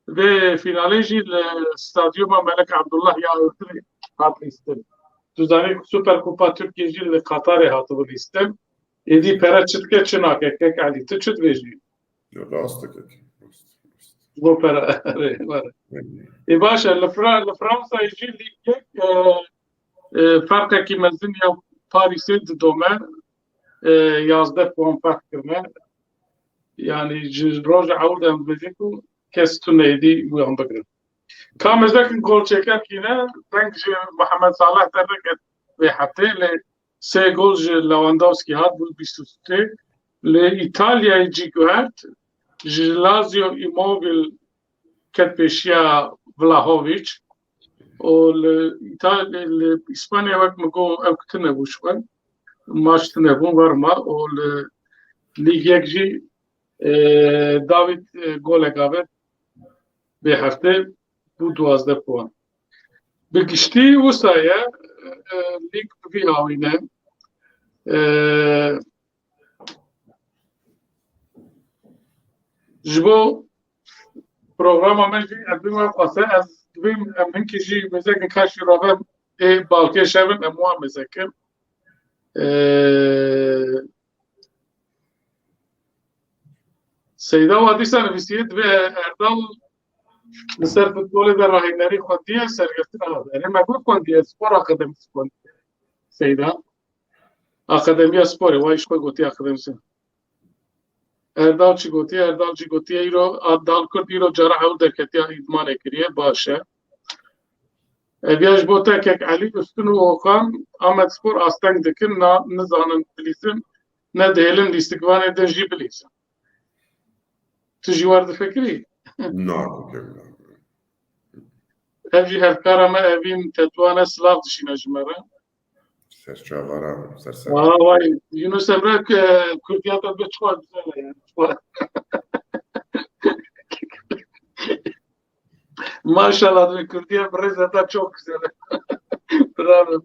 Vê finalê jî li stadyuma Melek Abdullah ya Urdunê hat lîstin. Tu zanî ku Super Kupa Tirkiyê jî li Qatarê hatibû lîstin. Êdî pere çi dike, çi nake, kek Elî, tu çi dibêjî? Rast e kek. Rast, rast. Bo pere, erê, were. Ê, baş e, li Fra-, li Fransayê jî lîg yek, e, e, ferqekî mezin ya Parîsê didome, e, yazdeh puan ferq kirine. Yani ji roja ewil de em dibêjin ku kes tune êdî wan bigirin. Ka mezek golçêker kîne, deng ji Mihemed Saleh derdiket vê heftê, lê sê gol ji Lewandowski hat, bû bîst û sê. Li Îtalyayê jî guhert, ji Lazio Immobile ket pêşiya Vlahovic. Û li Îtal-, li Îspanya wek min got, ew tune bû ji xwe. Maç tune bûn, werma û li Lîg yek jî, e, David, e, golek avêt vê heftê bû duwazdeh puan. Bi giştî wisa ye, e, lîg bi vî awî ne. E, Ji bo programa me jî ez bim wê qase, ez dibêm em hinkî jî mêzeke kaşî rabem ê balkêş hebin, em wan mêzekin. Ee, Seyda wa dîsa nivîsiye, divê Erdal li ser futbolê de rahînerî xwendiye, serkeftin hat. Erê, me got xwendiye, spor akademisi xwendiye. Seyda. Akademiya Sporê, wa ji xwe gotiye akademisi. Erdal çi gotiye? Erdal jî gotiye, îro, Erdal Kurd îro cara hewl derketiya îdmanê kiriye, baş e. Ev ya ji bo te kek Elî, Üstün û Okan, Amedspor asteng dikin, na, nizanin bilîzin, ne dihêlin lîstikvanê din jî bilîzin. Tu jî wer difikirî? Na, kek, na. Ev jî hevkara me, Evîn Tetwane, silav dişîne ji me re. Serçavara, serser. Aa, vay, Yunus Emre, e, Kurdiyata be çok güzel yani. Maşallah, be Kurdiya, brezata çok güzel. Bravo.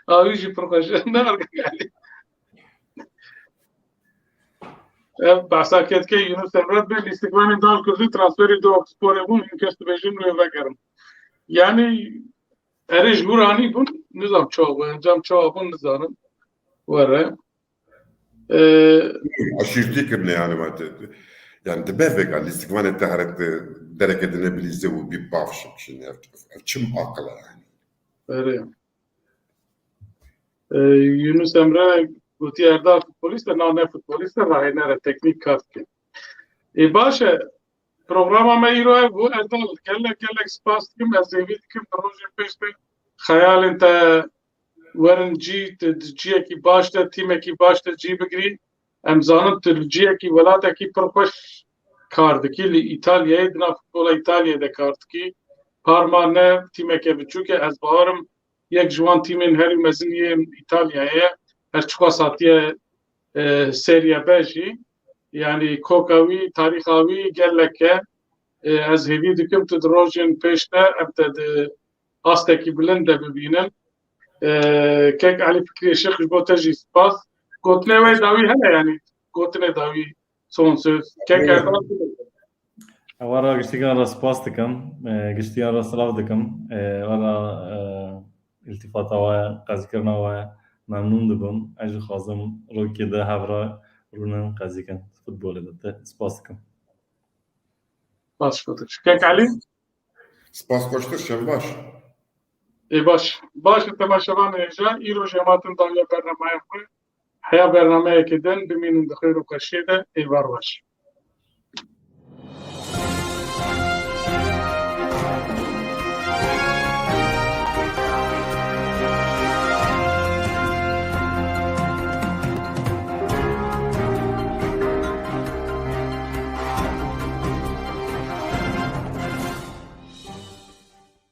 Abi jî pir xweş. Ne var yani? Ev behsa ketke Yunus Emre be, lîstikvanê dal Kurdî transferî do sporê bûn, hîn kes dibêjin wê vegerin. Yani, erê ji hûr anî bûn, nizam çawa bû, encam çawa bûn, nizanim. Were. Ee, Aşîrtî kirine yani, ma te, yani dibe vêga lîstikvanê te herek de dereke dine bilîze û bir bavşik şimdi. Ev, ev çim akıl yani. Erê. Ee, Yunus Emre gotiye Erdal futbolîst e, na ne futbolîst e, rahêner e, teknîk kar dike. Ê, baş e, programa me îro ev bû. Erdal, gelek, gelek spas dikim, ez hêvî dikim, di rojên pêş de xeyalên te werin cî, tu di ciyekî baş de, tîmekî baş de cî bigirî. Em zanin tu li ciyekî, welatekî pir xweş kar dikî, li Îtalyayê, di nav futbola Îtalyayê de kar dikî. Parma ne tîmeke biçûk e, ez bawerim yek ji wan tîmên herî mezin yên Îtalyayê ye. Her çiqas hatiye, e, Serie B jî, yani koka wî, tarîxa wî gelek e. E, ez hêvî dikim tu di rojên pêş de em te di astekî bilind de bibînin. E, kek Elî Fikriyê Şêx, ji bo te jî spas. Gotinê wê dawî hene, yani gotinê dawî, son söz. Kek Evet. Erdal. Ewa ra giştikan ra spas dikim. E, giştiyan ra silav dikim. E, ewa ra, e, îltifata we, qezîkirina we memnûn dibim. Ez jî xwazim rokê de hev ra rûnin qezîkin futbolê de. Te spas dikim. Spas xwetir. Kek Elî? Spas xweştir, şev baş. Ê baş. Baş e, temaşevanê hêja, îro jî em hatin dawiya bernameya xwe. Heya bernameyekê din bimînin di xêr û xweşiyê de. Êvar baş.